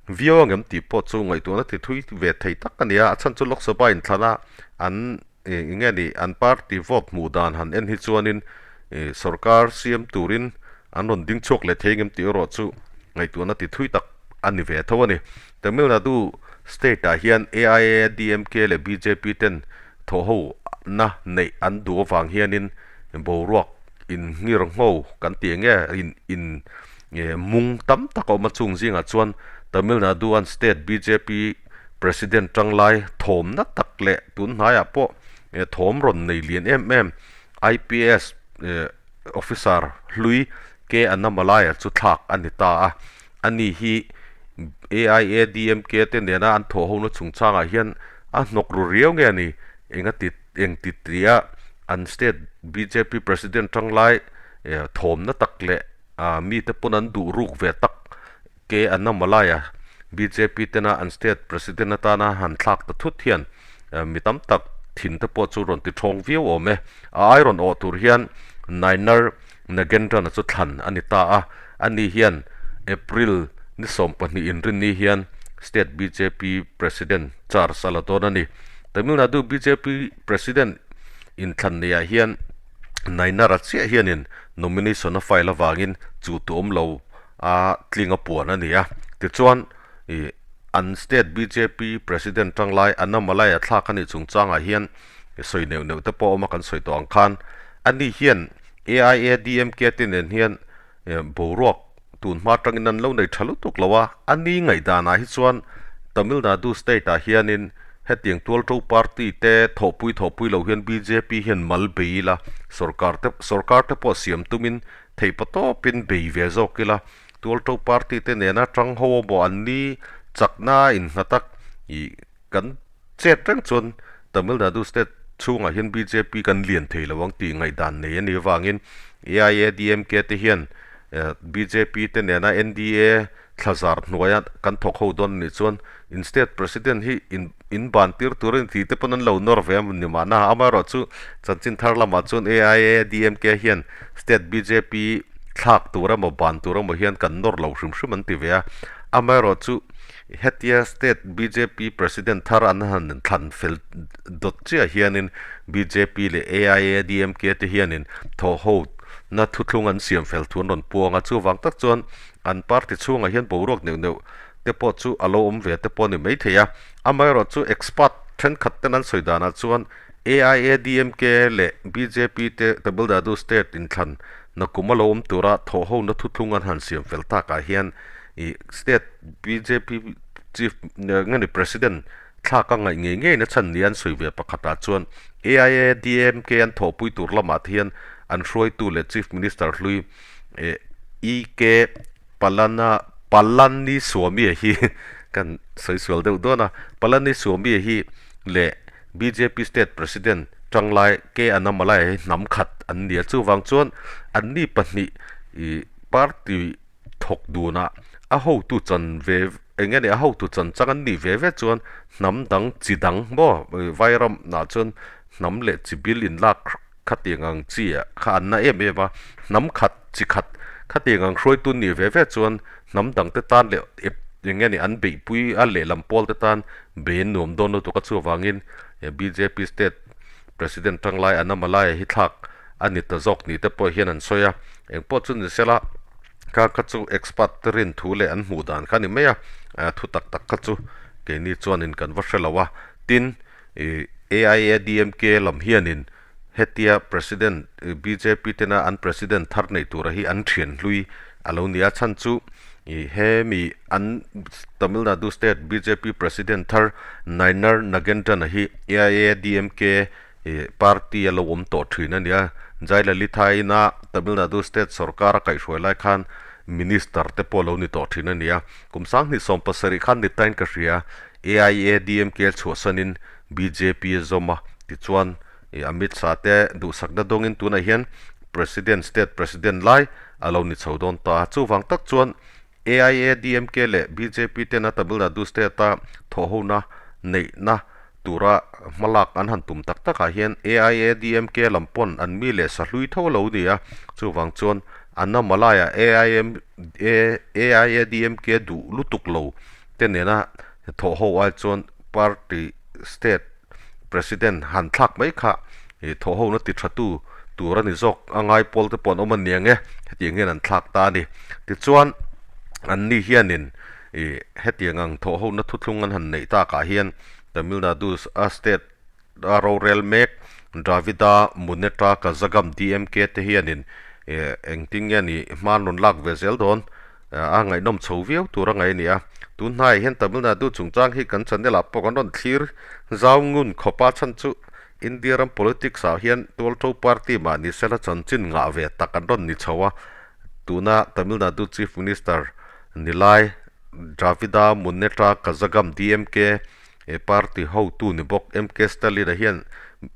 viau angem tih pawh chu ngaihtuahna ti thui ve thei tak a ni a. A chhan chu Lok Sabha inthlana an ih enge ni an party vote hmuh dan han en hi chuanin ih sorkar siam turin an rawn ding chhuak leh thei engem tih erawh chu ngaihtuahna ti thui tak a ni ve tho a ni. Tamil Nadu state ah hian AIADMK leh bjp ten thawhho na neih an duh avang hianin boruak inngir ngho kan tih enge in in mung tam tak a awm a chung zingah chuan Tamil Nadu an state bjp President tanglai thawmna tak leh tun hnaiah pawh thawm rawn nei lian em em IPS officer hlui K Annamalai-a chu thlak a ni ta a. Ani hi AIADMK te nena an thawh hona chungchangah hian a hnawk ru riau nge a ni? Engati engti tia an state bjp President tanglai thawmna tak leh mite pawn an duh ruk ve tak K. Annamalai-a bjp tena an state president atana han thlak ta thut hian mi tam tak thin te pawh chu rawn ti thawng viau awm e. A ai rawn awh tur hian Nainar Nagendran-a chu thlan a ni ta a, ani hian April ni 12 inrinni hian state bjp president charge a la dawn a ni. Tamil Nadu bjp president inthlan neiah hian Nainar-a chiah hianin nomination a file avangin chu tu awm lo a tling a puan a ni a. Tichuan, ih an state bjp president tanglai Annamalai a thlak a nih chungchangah hian sawi neuh neuh te pawh a awm a kan sawi tawh ang khan ani hian AIADMK te nen hian boruak tun hma atangin an lo nei tha lutuk lo a, a ni ngaihdanah hi chuan Tamil Nadu state ah hianin hetiang tualto party te thawhpui thawhpui lo hian bjp hian mal bei ila sorkar te sorkar te pawh siam tumin Theihpa tawpin bei ve zawk ila, Tualto party te nena tang ho emaw an ni chakna innghat a, ih kan chet reng chuan Tamil Nadu state chhungah hian bjp kan lian thei lo ang tih ngaihdan nei a nih avangin AIADMK te hian bjp te nena NDA thlazar hnuaia kan thawk ho dawn a nih chuan in state president hi in in ban tir tur a ni tih te pawn an lo nawr ve a ni mahna amaherawh chu chanchin thar lamah chuan AIADMK hian state bjp thlak tur emaw ban tur emaw hian kan nawr lo hrim hrim an ti ve a amaherawh chu hetia state bjp president thar an han thlan fel dawt chiah hianin bjp leh AIADMK te hianin thawh ho na thuthlung an siam fel thu an rawn puang a chuvang tak chuan An party chhungah hian boruak neuh neuh te pawh chu a lo awm ve te pawh a ni maithei a. Amaherawh chu expert thenkhat ten an sawi danah chuan AIADMK leh bjp te Tamil Nadu state inthlan nakum a lo awm tura thawhhona thuthlung an han siam fel takah hian ih state bjp chief nge ni president thlak a ngaih ngei ngei na chhan nia an sawi ve pakhatah chuan AIADMK an thawhpui tur lamah te hian an hruaitu leh chief minister hlui EK Palana Palaniswami hi kan sawi sual deuh dawn a, Palaniswami hi leh bjp state president tanglai K Annamalai hi hnam khat an ni a, chuvang chuan anni pahnih ih party thawk dunah a hotu chan ve eng nge ni a hotu chan chang an nih ve ve chuan hnam dang chi dang maw vairam ah chuan hnam leh chi bil inlak Khatiang ang chi ah kha an na em em a, hnam khat chi khat khatiang ang hruaitu nih ve ve chuan hnam dang te tan leh ep eng nge ni an beihpui a lehlam pawl te tan bei an nuam dawn lutuk a chuvangin bjp state president tanglai Annamalai hi thlak a ni ta zawk ni te pawh hian an sawi a, engpawh chu ni sela kha kha chu expert te rin thu leh an hmuh dan kha a ni mai a, thu tak tak kha chu keini chuanin kan va hre lo a, tin ih AIADMK lam hianin Hetia President bjp tena an President thar neih tura hi an thian hlui a lo ni a, chhan chu ih hemi an Tamil Nadu State bjp President thar Nainar Nagendran-a hi AIADMK ih party a lo awm tawh thin a ni a, Jayalalithaa-ina Tamil Nadu state sorkar a kaihhruai lai khan Minister te pawh lo ni tawh thin a ni a. Kum 2017 khan ni tain ka hria, AIADMK chhuahsanin bjp a zawm a, tichuan Amit Shah te duhsakna dawngin tunah hian President, State President lai a lo ni chho dawn ta a. Chuvang tak chuan AIADMK leh bjp tena Tamil Nadu State-a thawhhona neihna tura hmalak an han tum tak takah hian AIADMK lam pawn an mi leh sa hlui tho lo ni a, chuvang chuan Annamalai-a AIADMK duh lutuk lo te nena thawhho ai chuan party state president han thlak mai kha thawhhona ti tha tu tur a ni zawk a ngai pawl te pawh an awm a niang e, hetiang hian an thlak ta a ni. Tichuan anni hianin ih hetiang ang thawhhona thuthlung an han neih takah hian Tamil Nadu a state a rorel mek Dravida Munnetra Kazhagam DMK te hianin ih engtin nge ni hma an rawn lak ve zel dawn A ngaihnawm chho viau tur a ngaih a ni a. Tun hnaiah hian Tamil Nadu chungchang hi kan channel ah pawh kan rawn thlir zau ngun khawp a, chhan chu India ram politics ah hian tualtho party mah ni sela chanchin ngah ve tak an rawn ni chho a. Tuna Tamil Nadu Chief Minister Nilai Dravida Munnetra Kazhagam DMK party hotu ni bawk MK Stalin-a hian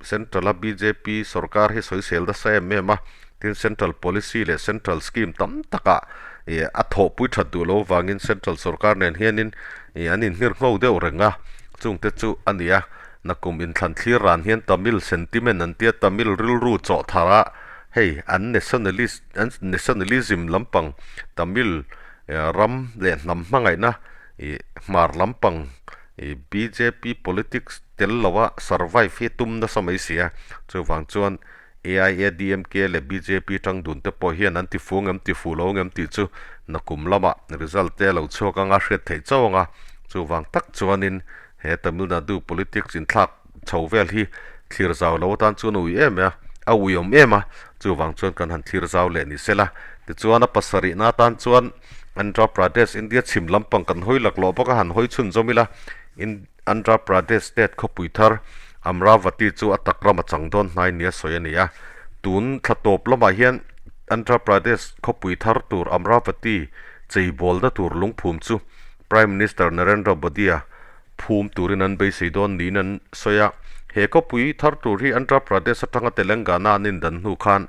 Central-a bjp sorkar hi sawisel nasa em em a, tin Central policy leh Central scheme tam takah ih a thawhpui that duh loh avangin Central sorkar nen hianin ih an inhmir ngho deuh reng a, chungte chu a ni a. Nakum inthlan thlir ran hian Tamil sentiment an tia Tamil rilru chawh thar a, hei an nationalist an nationalism lampang Tamil ram leh hnam hmangaihna ih hmar lampang ih bjp politics tel loa survive hi tum nasa mai si a, chuvang chuan AIADMK leh bjp tang dun te pawh hian an ti fu ngem ti fu lo ngem tih chu nakum lamah result te a lo chhuak anga hriat theih chauh anga, chuvang tak chuanin he Tamil Nadu politics inthlak chho vel hi thlir zau lo atan chuan a ui em a, a ui awm em a, chuvang chuan kan han thlir zau leh ni sela. Tichuan a pasarihna atan chuan Andhra Pradesh India chhim lampang kan hawi laklawh bawk a, han hawi chhunzawm ila Andhra Pradesh state khawpui thar Amravati chu a tak ram a chang dawn hnai nia sawi a ni a. Tun thla tawp lamah hian Andhra Pradesh khawpui thar tur Amravati cheibawlna tur lungphum chu Prime Minister Narendra Modi-a phum turin an beisei dawn niin an sawi a. He khawpui thar tur hi Andhra Pradesh atanga Telangana an indan hnu khan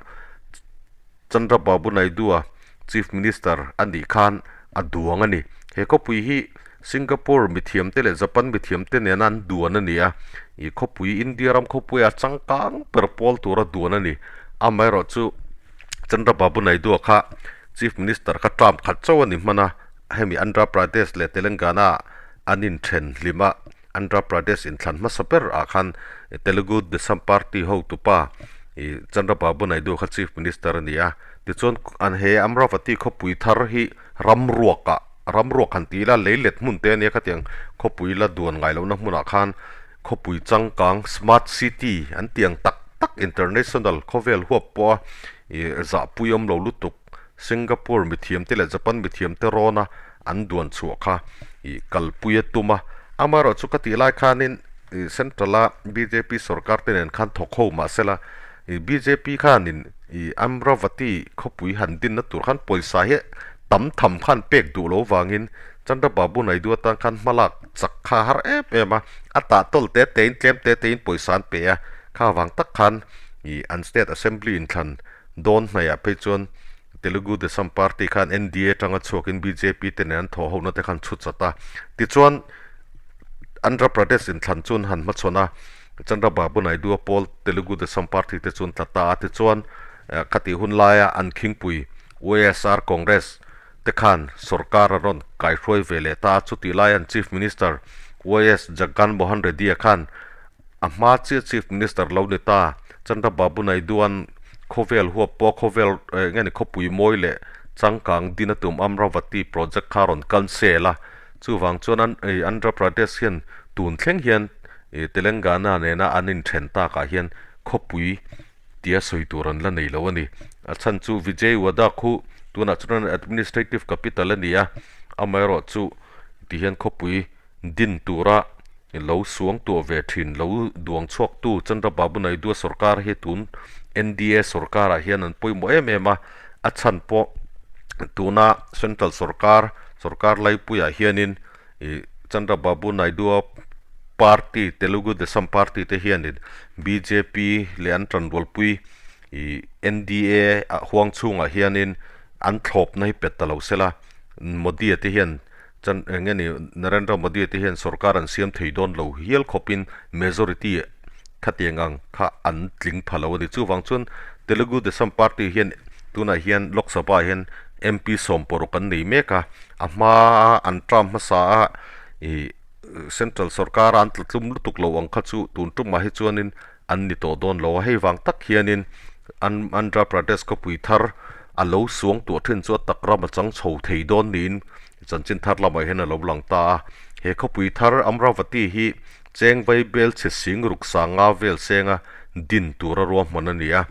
Chandrababu Naidu-a Chief Minister a nih khan a duang a ni. He khawpui hi Singapore mithiamte leh Japan mithiamte nena an duan a ni a, ih khawpui India ram khawpuia changkang ber pawl tura duan a ni. Amaherawhchu Chandrababu Naidu-a kha Chief Minister kha term khat chauh a ni hman a, hemi Andhra Pradesh leh Telangana an inthen hlim a, Andhra Pradesh inthlan hmasa ber ah khan Telugu Desam Party hotupa ih Chandrababu Naidu kha Chief Minister a ni a, tichuan an he Amravati khawpui thar hi ramruak ah ramruak han ti ila leilet hmun te a nia khatiang khawpui la duan ngai lohna hmunah khan khawpui changkang smart city an ti ang tak tak international khawvel huap pawha ih zahpui awm lo lutuk Singapore mithiamte leh Japan mithiamte rawna an duan chhuah kha ih kalpui a tum a. Amaherawhchu ka tih lai khanin ih Central-a bjp sorkar te nen khan thawk ho mah sela ih bjp khanin ih Amravati khawpui han dinna tur khan pawisa hi tam tham khan pek duh lo vangin Chandrababu Naidu atan khan hmalak chak kha a har em em a, a tah tawl te tein tlem te tein pawisa an pe a, kha vang tak khan ih an State Assembly inthlan Dawn hnaihah phei chuan Telugu Desam Party khan NDA atanga chhuakin bjp te nen an thawh hona te khan chhut chat a. Tichuan Andhra Pradesh inthlan chuan han hmachhawn a, Chandrababu Naidu-a pawl Telugu Desam Party te chuan tla ta a. Tichuan khatih hun laia an khingpui YSR Congress te khan sorkar a rawn kaihruai ve leh ta a. Chutih laia an Chief Minister YS Jagan Mohan Reddy-a khan A hma chiah Chief Minister lo ni ta, Chandrababu Naidu-a'n khawvel huap pawh khawvel eng nge ni khawpui mawi leh changkang din a tum Amravati project kha a rawn cancel a. Chuvang chuan an ih Andhra Pradesh hian tun thleng hian ih Telangana nena an inthen takah hian khawpui tia sawi tur an la nei lo a ni. A chhan chu Vijayawada khu tunah chuan administrative capital a ni a, amaherawhchu tihian khawpui Din tura lo suang tuah ve thin lo duang chhuaktu Chandrababu Naidu-a sorkar hi tun NDA sorkarah hian an pawimawh em em a, a chhan pawh tuna central sorkar, sorkar laipuiah hianin ih Chandrababu Naidu-a party Telugu Desam party te hianin bjp leh an tanrualpui ih NDA ah huang chhungah hianin an thlawpna hi pet ta lo sela Modi-a te hian Chan eng nge ni Narendra Modi te hian sorkar an siam thei dawn lo hial khawpin majority khatiang ang kha an tling pha lo a ni. Chuvang chuan Telugu Desam Party hian tunah hian Lok Sabha ah hian MP 60 an nei mek a, a hmaa an term hmasa a ih central sorkar a an tla tlum lutuk lo ang kha chu tun tumah hi chuanin an ni tawh dawn lo a, hei vang tak hianin an Andhra Pradesh khawpui thar a lo suang tuah thin chu a tak ram a chang chho thei dawn niin Chanchin thar lamah hian a lo lang ta a, he khawpui thar Amravati hi cheng vai bel chhe sing ruk sanga vel senga din tura ruahman a ni a.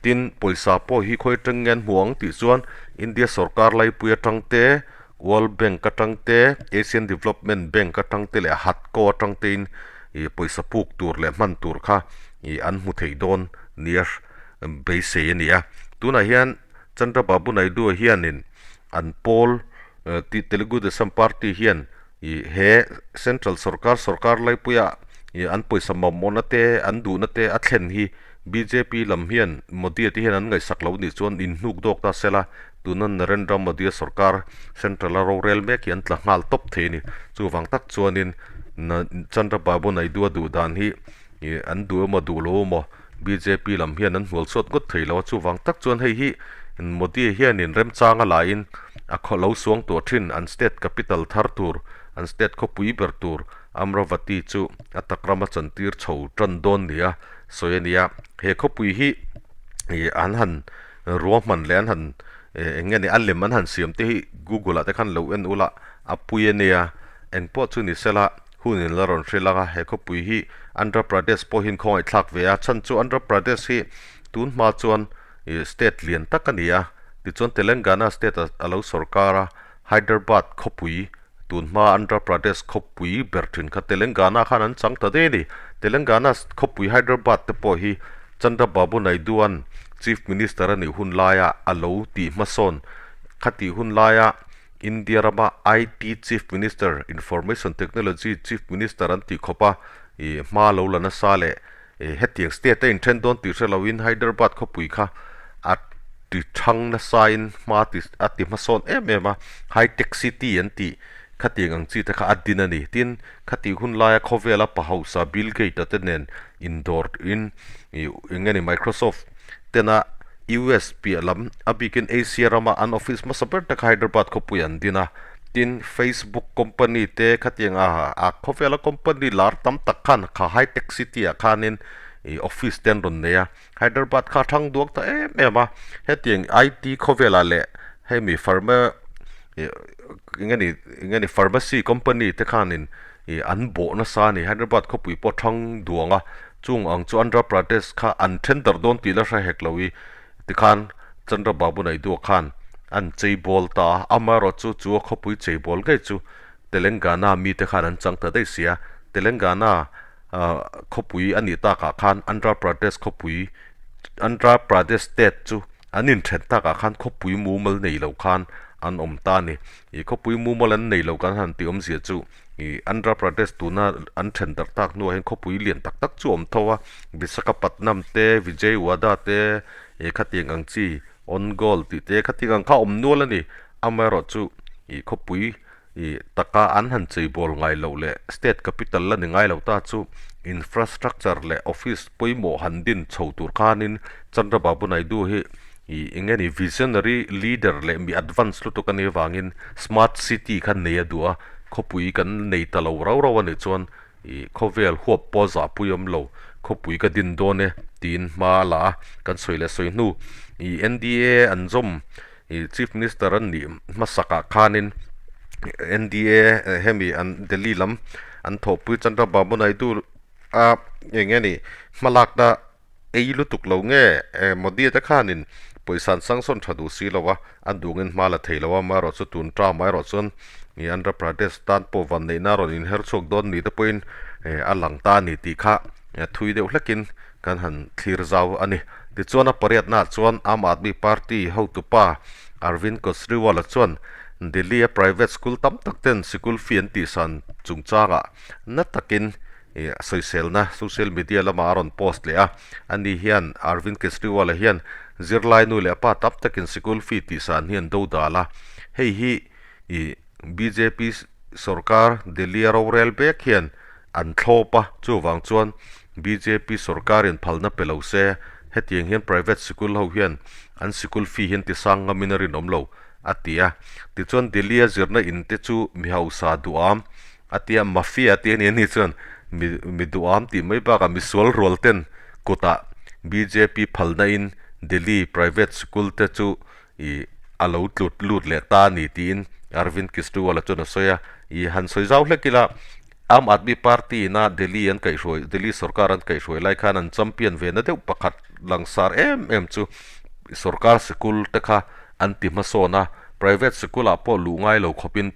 Tin, pawisa pawh hi khawi atang nge an hmu ang tih chuan India sorkar laipui atang te, World Bank atang te, Asian Development Bank atang te leh HATCO atang tein ih pawisa puk tur leh hman tur kha ih an hmu thei dawn nia beisei a ni a. Tunah hian Chandrababu Naidu hianin An pawl tih Telugu Desam Party hian ih he Central sorkar sorkar laipuia ih an pawisa mamawhna te an duhna te a thlen hi bjp lam hian Modi a te hian an ngaihsak lo nih chuan inhnuk dawk ta sela tuna Narendra Modi a sorkar Central a rorel mek hi an tla nghal tawp thei a ni. Chuvang tak chuanin Chandrababu Naidu a duh dan hi ih an duh emaw duh lo emaw Bjp lam hian an hnual chhuat ngawt thei lo a, chuvang tak chuan hei hi Modi hianin remchang a laiin a khaw lo suang tuah thin an state capital thar tur, an state khawpui ber tur Amravati chu a tak rama chantir chho tan dawn nia sawi a ni a. He khawpui hi ih an han ruahman leh an han eng nge ni a lem an han siam te hi Google ah te khan lo en ula a pui a nia, engpawh chu ni sela. Hun in la rawn hrilh ang a, he khawpui hi Andhra Pradesh pawhin khawngaihthlak ve a, chhan chu Andhra Pradesh hi tun hma chuan ih state lian tak a ni a, tichuan Telangana state a lo sorkar a, Hyderabad khawpui tun hma Andhra Pradesh khawpui ber thin kha Telangana khan an chang ta daih a ni. Telangana khawpui Hyderabad te pawh hi Chandrababu Naidu-a'n Chief Minister a nih hun laia a lo tih hmasawn kha tih hun laia India rama IT Chief Minister, Information Technology Chief Minister an tih khawp a, ih hma lo la nasa leh hetiang state a inthen dawn tih hre loin Hyderabad khawpui kha a ti thang nasain hma ti a ti hmasawn em em a, High Tech City an tih khatiang ang chi te kha a din a ni. Tin, khatih hun laia khawvela pa hausa Bill Gates-a te nen indawr in ih eng nge ni Microsoft tena US piah lam a bikin Asia rama an office hmasa ber te kha Hyderabad khawpui an din a, tin Facebook company te khatiang a a khawvela company lar tam tak khan kha high tech city ah khanin ih office te an rawn nei a, Hyderabad kha a thang duak ta em em a, hetiang IT khawvelah leh hemi pharma ih eng nge ni eng nge ni pharmacy company te khanin ih an bawh nasa a ni, Hyderabad khawpui pawh a thang duang a. Chung ang chu Andhra Pradesh kha an then darh dawn tih la hre hek lo i, tikhan Chandra Babu Naidu khan an chei bawl ta a, amaherawh chu chu a khawpui chei bawl ngei chu Telangana mite khan an chang ta daih sia, Telangana khawpui a nih takah khan Andhra Pradesh khawpui Andhra Pradesh state chu an inthen takah khan khawpui mumal nei lo khan an awm ta a ni. Ih khawpui mumal an nei lo kan han tih awmzia chu Ih Andhra Pradesh tuna an then darh tak hnuah hian khawpui lian tak tak chu a awm tho a, Visakhapatnam te, Vijayawada te, ih khatiang ang chi Ongole tih te khatiang ang kha a awm nual a ni. Amaherawhchu ih khawpui ih taka an han cheibawl ngai loh leh state capital la ni ngai lo ta chu infrastructure leh office pawimawh han din chho tur khanin Chandrababu Naidu hi ih eng nge ni visionary leader leh mi advance lutuk a nih avangin smart city kha nei a duh a, khawpui kan nei ta lo rau rau a nih chuan ih khawvel huap pawh zahpui awm lo khawpui ka din dawn e tiin hma a la a, kan sawi leh sawi hnu ih NDA an zawm ih chief minister an nih hmasakah khanin NDA hemi an Delhi lam an thawhpui Chandrababu Naidu a eng nge ni hmalakna Ei lutuk lo nge? E, Modi te khanin pawisa an sanction tha duh si lo a, a duangin hma la thei lo a, amaherawh chu tun term ah erawh chuan i Andhra Pradesh tan pawh vanneihna a rawn inher chhuak dawn ni te pawhin a lang ta a ni tih kha thui deuh hlekin kan han thlir zau a ni. Tichuan a pariatnaah chuan Aam Aadmi Party hotupa Arvind Kejriwal-a chuan Delhi-a private school tam tak ten sikul fee an tihsan chungchangah na takin sawiselna social media lamah a rawn post leh a. Ani hian Arvind Kejriwal-a hian zirlai nu leh pa tam takin sikul fee tihsan hi an do dal a. Hei hi bjp sorkar Delhi-a rorel bek hian an thlawp a, chuvang chuan bjp sorkarin phalna pe lo se, hetiang hian private sikul ho hian an sikul fee hi an ti sang ngamin a rinawm lo, a ti a. Tichuan Delhi-a zirna in te chu mi hausa duham a ti a, mafia tih a ni a ni chuan mi mi duham tih mai bakah misual rual ten kutah bjp phalna in Delhi private sikul te chu ih a lo tlut lut leh ta a ni tiin Arvind Kejriwal-a chuan a sawi a, ih han sawi zau hlek ila Aam Aadmi Party ina Delhi an kaihhruai Delhi sorkar an kaihhruai lai khan an champion ve na deuh pakhat langsar em em chu sorkar sikul te kha an ti hmasawn a, private sikul ah pawh luh ngai lo khawpin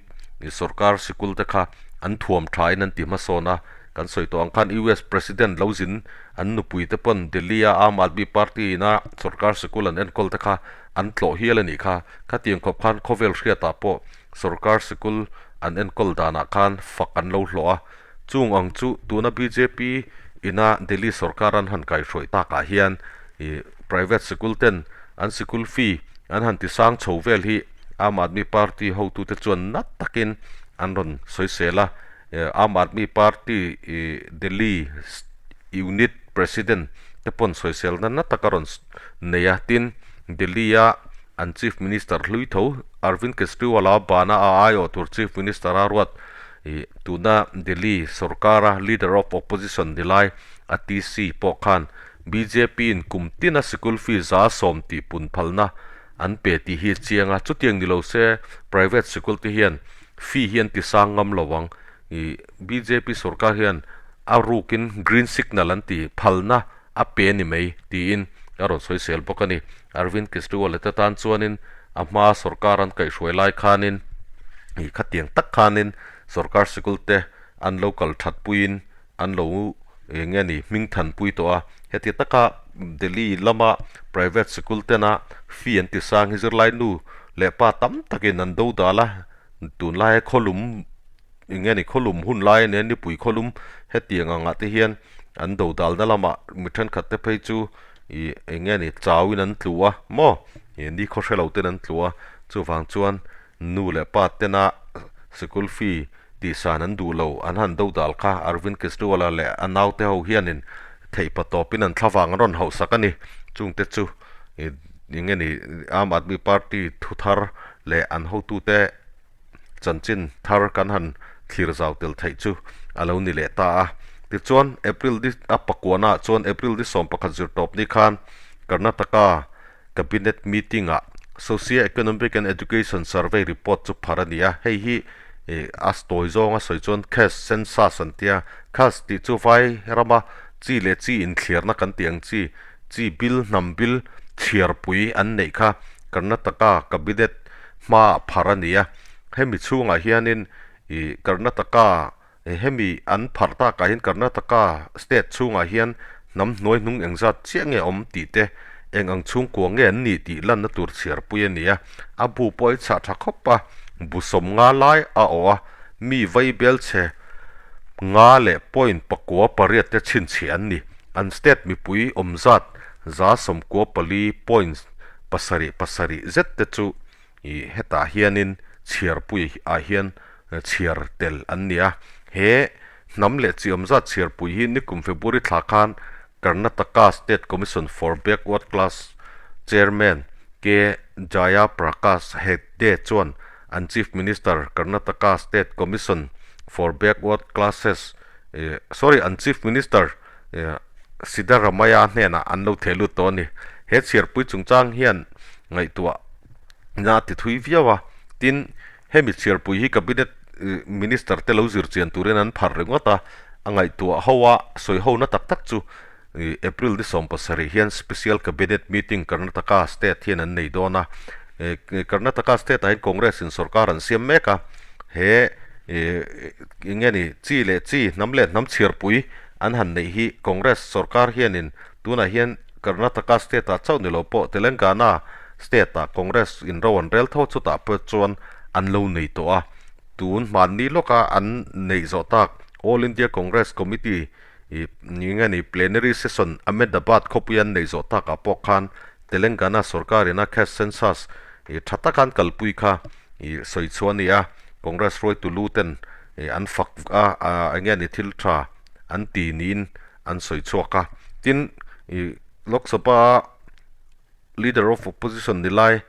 sorkar sikul te kha an thuam tha in an ti hmasawn a, kan sawi tawh ang khan US President lo zin an nupui te pawn Delhi a Aam Aadmi Party ina sorkar sikul an enkawl te kha an tlawh hial a nih kha, khatiang khawp khan khawvel hriatah pawh sorkar sikul an enkawl danah khan fak an lo hlawh a, chung ang chu tuna bjp ina Delhi sorkar an han kaihhruaih takah hian ih private sikul ten an sikul fee an han ti sang chho vel hi Aam Aadmi Party hotute chuan nat takin an rawn sawisel a, Aam Aadmi Party ih Delhi unit president te pawn sawiselna na tak a rawn nei a, tin Delhi-a an Chief Minister hlui tho Arvind Kejriwal-a bana a aiawh tur Chief Minister-a ruat ih tuna Delhi sorkara Leader of Opposition ni lai Atishi pawh khan BJP-in kum tina sikul fee 110 tih pun phalna an pe tih hi a chiang a, chutiang ni lo se private sikul te hian fee hi an ti sang ngam lo ang ih BJP sorkar hian a rukin green signal an ti phalna a pe ni mai tiin a rawn sawi sel bawk a ni. Arvind Kejriwal te tan chuanin a hmaa sorkar an kaihhruai lai khanin ih khatiang tak khanin sorkar sikul te an lo kal that puiin an lo eng nge ni hming than pui tawh a. Heti taka Delhi lama private sikul tena fee an ti sang hi zirlai nu leh pa tam takin an do dal a, tunlaia khawlum Eng nge ni khawlum hun lai ania nipui khawlum hetiang angah te hian an do dalna lamah mi thenkhat te phei chu ih eng nge ni chauin an tlu a maw ih ni khaw hre lo ten an tlu a chuvang chuan nu leh pa tena sikul fee tihsan an duh lo an han do dal kha Arvind Kejriwal-a leh a naute ho hianin theih pa tawpin an thlavang an rawn hauhsak a ni chungte chu ih eng nge ni Aam Aadmi Party thuthar leh an hotute chanchin thar kan han thlir zau tel theih chu a lo ni leh ta a. Tichuan, April di a pakuanah chuan April di 11 zirtawp ni khan Karnataka Cabinet meeting-ah Socio-Economic and Education Survey report chu phar a ni a. Hei hi a tawi zawnga sawi chuan Caste Census an ti a. Caste tih chu vai rama chi leh chi inthliarna kan tih ang chi, chi bil, hnam bil chhiarpui an neih kha Karnataka Cabinet hmaah phar a ni a, hemi chhungah hianin ih Karnataka hemi an phar takah hian Karnataka state chhungah hian hnam hnuai hnung engzat chiah nge awm tih te eng ang chhungkua nge an nih tih lanna tur chhiarpui a ni a, a bu pawh a chhah tha khawp a, bu 50 lai a awh a, mi vai bel chhe nga leh point 98 te chhinchhiah an ni, an state mipui awm zat 94 point 7 7 zet te chu ih hetah hianin chhiarpui ah hian chhiar tel an ni a. He hnam leh chi awm zat chhiarpui hi nikum February thla khan Karnataka State Commission for Backward Class Chairman K Jaya Prakash Hegde chuan an Chief Minister Karnataka State Commission for Backward Classes sorry an Chief Minister Siddaramaiah hnenah an lo theh lut tawh a ni. He chhiarpui chungchang hian ngaihtuah na a ti thui viau a, tin hemi chhiarpui hi Cabinet Minister te lo zir chian turin an phar ringawt a, a ngaihtuah ho a sawi ho na tak tak chu April ni 17 hian Special Cabinet Meeting Karnataka State hian an nei dawn a, Karnataka State ah hian Congress in sorkar an siam mek a, he eng nge ni chi leh chi hnam leh hnam chhiarpui an han neih hi Congress sorkar hianin tunah hian. Karnataka state ah chauh ni lo pawh Telangana state ah Congress in ro an rel tho chutah pawh chuan an lo nei tawh a. Tun hmanni lawka an neih zawh tak All India Congress Committee ih nge ni plenary session Ahmedabad khawpui an neih zawh takah pawh khan Telangana sorkar ina caste census ih tha taka an kalpui kha ih sawi chhuah a ni a. Congress hruaitu lu ten ih an fak a eng nge ni thil tha an ti niin an sawi chhuak a. Tin, ih Lok Sabha Leader of Opposition ni lai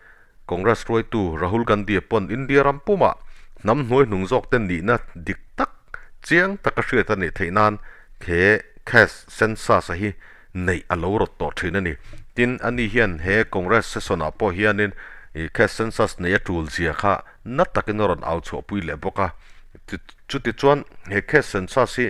Congress hruaitu Rahul Gandhi pawn India ram pumah hnam hnuai hnung zawk te nihna dik tak chiang taka hriat a nih theih nan he caste census a hi neih a lo rawt tawh thin a ni. Tin, ani hian he Congress session ah pawh hianin ih caste census neih a tul zia kha na takin a rawn au chhuahpui leh bawk a. Chuti chuan he caste census hi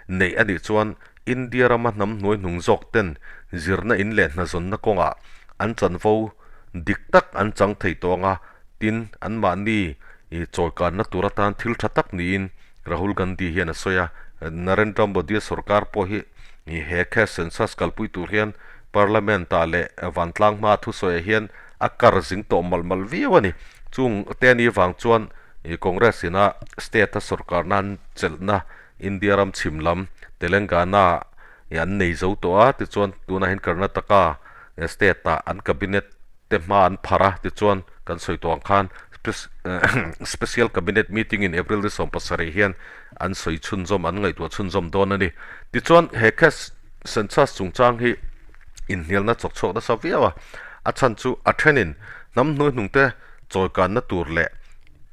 neih a nih chuan India rama hnam hnuai hnung zawk ten zirna in leh hnazawnna kawngah an chanvo dik tak an chang thei tawh ang a, tin anmahni chawikanna tur atan thil tha tak niin Rahul Gandhi hian a sawi a. Narendra Modi-a sorkar pawh hi he caste census kalpui tur hian Parliament-ah leh vantlang hmaa thusawiah hian a kar zing tawh malh malh viau a ni. Chung te ni vang chuan Congress ina state-a sorkarna an chelhna India ram chhim lam Telangana an nei zo tawh a, tichuan tunah hian Karnataka state ah an cabinet te hma an phar a, tichuan kan sawi tawh ang khan special cabinet meeting in April ni 17 hian an sawi chhunzawm an ngaihtuah chhunzawm dawn a ni. Tichuan he caste census chungchang hi inhnialna chawk chhuak nasa viau a, a chhan chu a thenin hnam hnuaihnung te chawikanna tur leh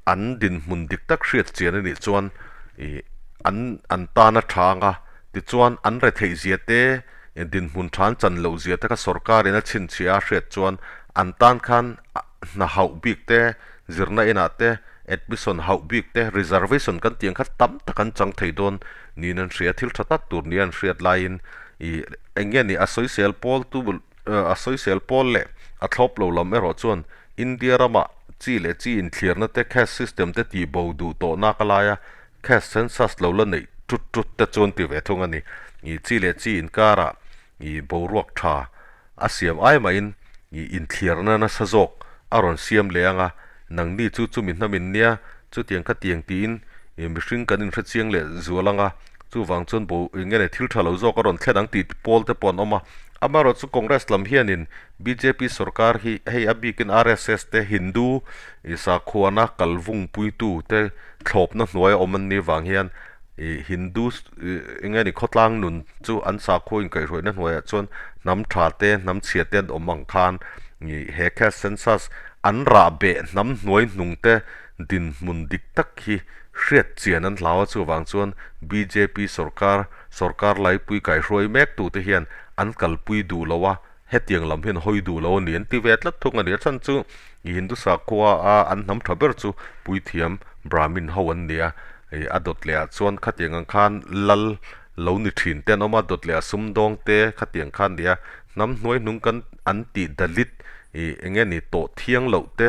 an dinhmun dik tak hriat chian a nih chuan ih an an tan a tha ang a, tichuan an retheih zia te dinhmun tha an chan loh zia te kha sorkar in a chhinchhiah a hriat chuan an tan khan hna hauh bik te, zirna inah te, admission hauh bik te, reservation kan tih ang kha tam tak an chang thei dawn niin an hria, thil tha tak tur nia an hriat laiin ih eng nge ni a sawisel pawl tu a sawisel pawl leh a thlawp lo lam erawh chuan India ramah chi leh chi inthlirna te caste system te tih bo duh tawh nak a lai a, caste census lo la neih tut tut te chuan ti ve thung a ni. Ih chi leh chi inkarah ih boruak tha a siam ai mahin ih inthlirna nasa zawk a rawn siam leh ang a, nangni chu chumi hnamin nia chutiang kha tiang tiin ih mihring kan inhrechiang leh zual ang a, chuvang chuan bo eng nge thil tha lo zawk a rawn thlen ang tih pawl te pawh an awm a. Amaherawhchu Congress lam hianin bjp sorkar hi hei a bikin RSS te Hindu ih sakhuana kalvung puitu te thlawpna hnuaia awm an nih vang hian ih Hindu ih eng nge ni khawtlang nun chu an sakhua inkaihhruaihna hnuaiah chuan hnam tha te hnam chhia te an awm ang khan ih he caste census an rah beh hnam hnuai hnung te dinhmun dik tak hi hriat chian an hlau a chuvang chuan bjp sorkar sorkar laipui kaihhruai mek tute hian an kalpui duh lo a. Hetiang lam hian hawi duh lo a ni an ti ve tlat thung a ni. A chhan chu Hindu sakhua a an hnam tha ber chu puithiam Brahmin ho an ni a. Ih a dawt leh ah chuan khatiang ang khan lal lo ni thin te an awm a, dawt leh ah sumdawng te khatiang khan a ni a. Hnam hnuai hnung kan an tih Dalit ih eng nge ni tawh thiang loh te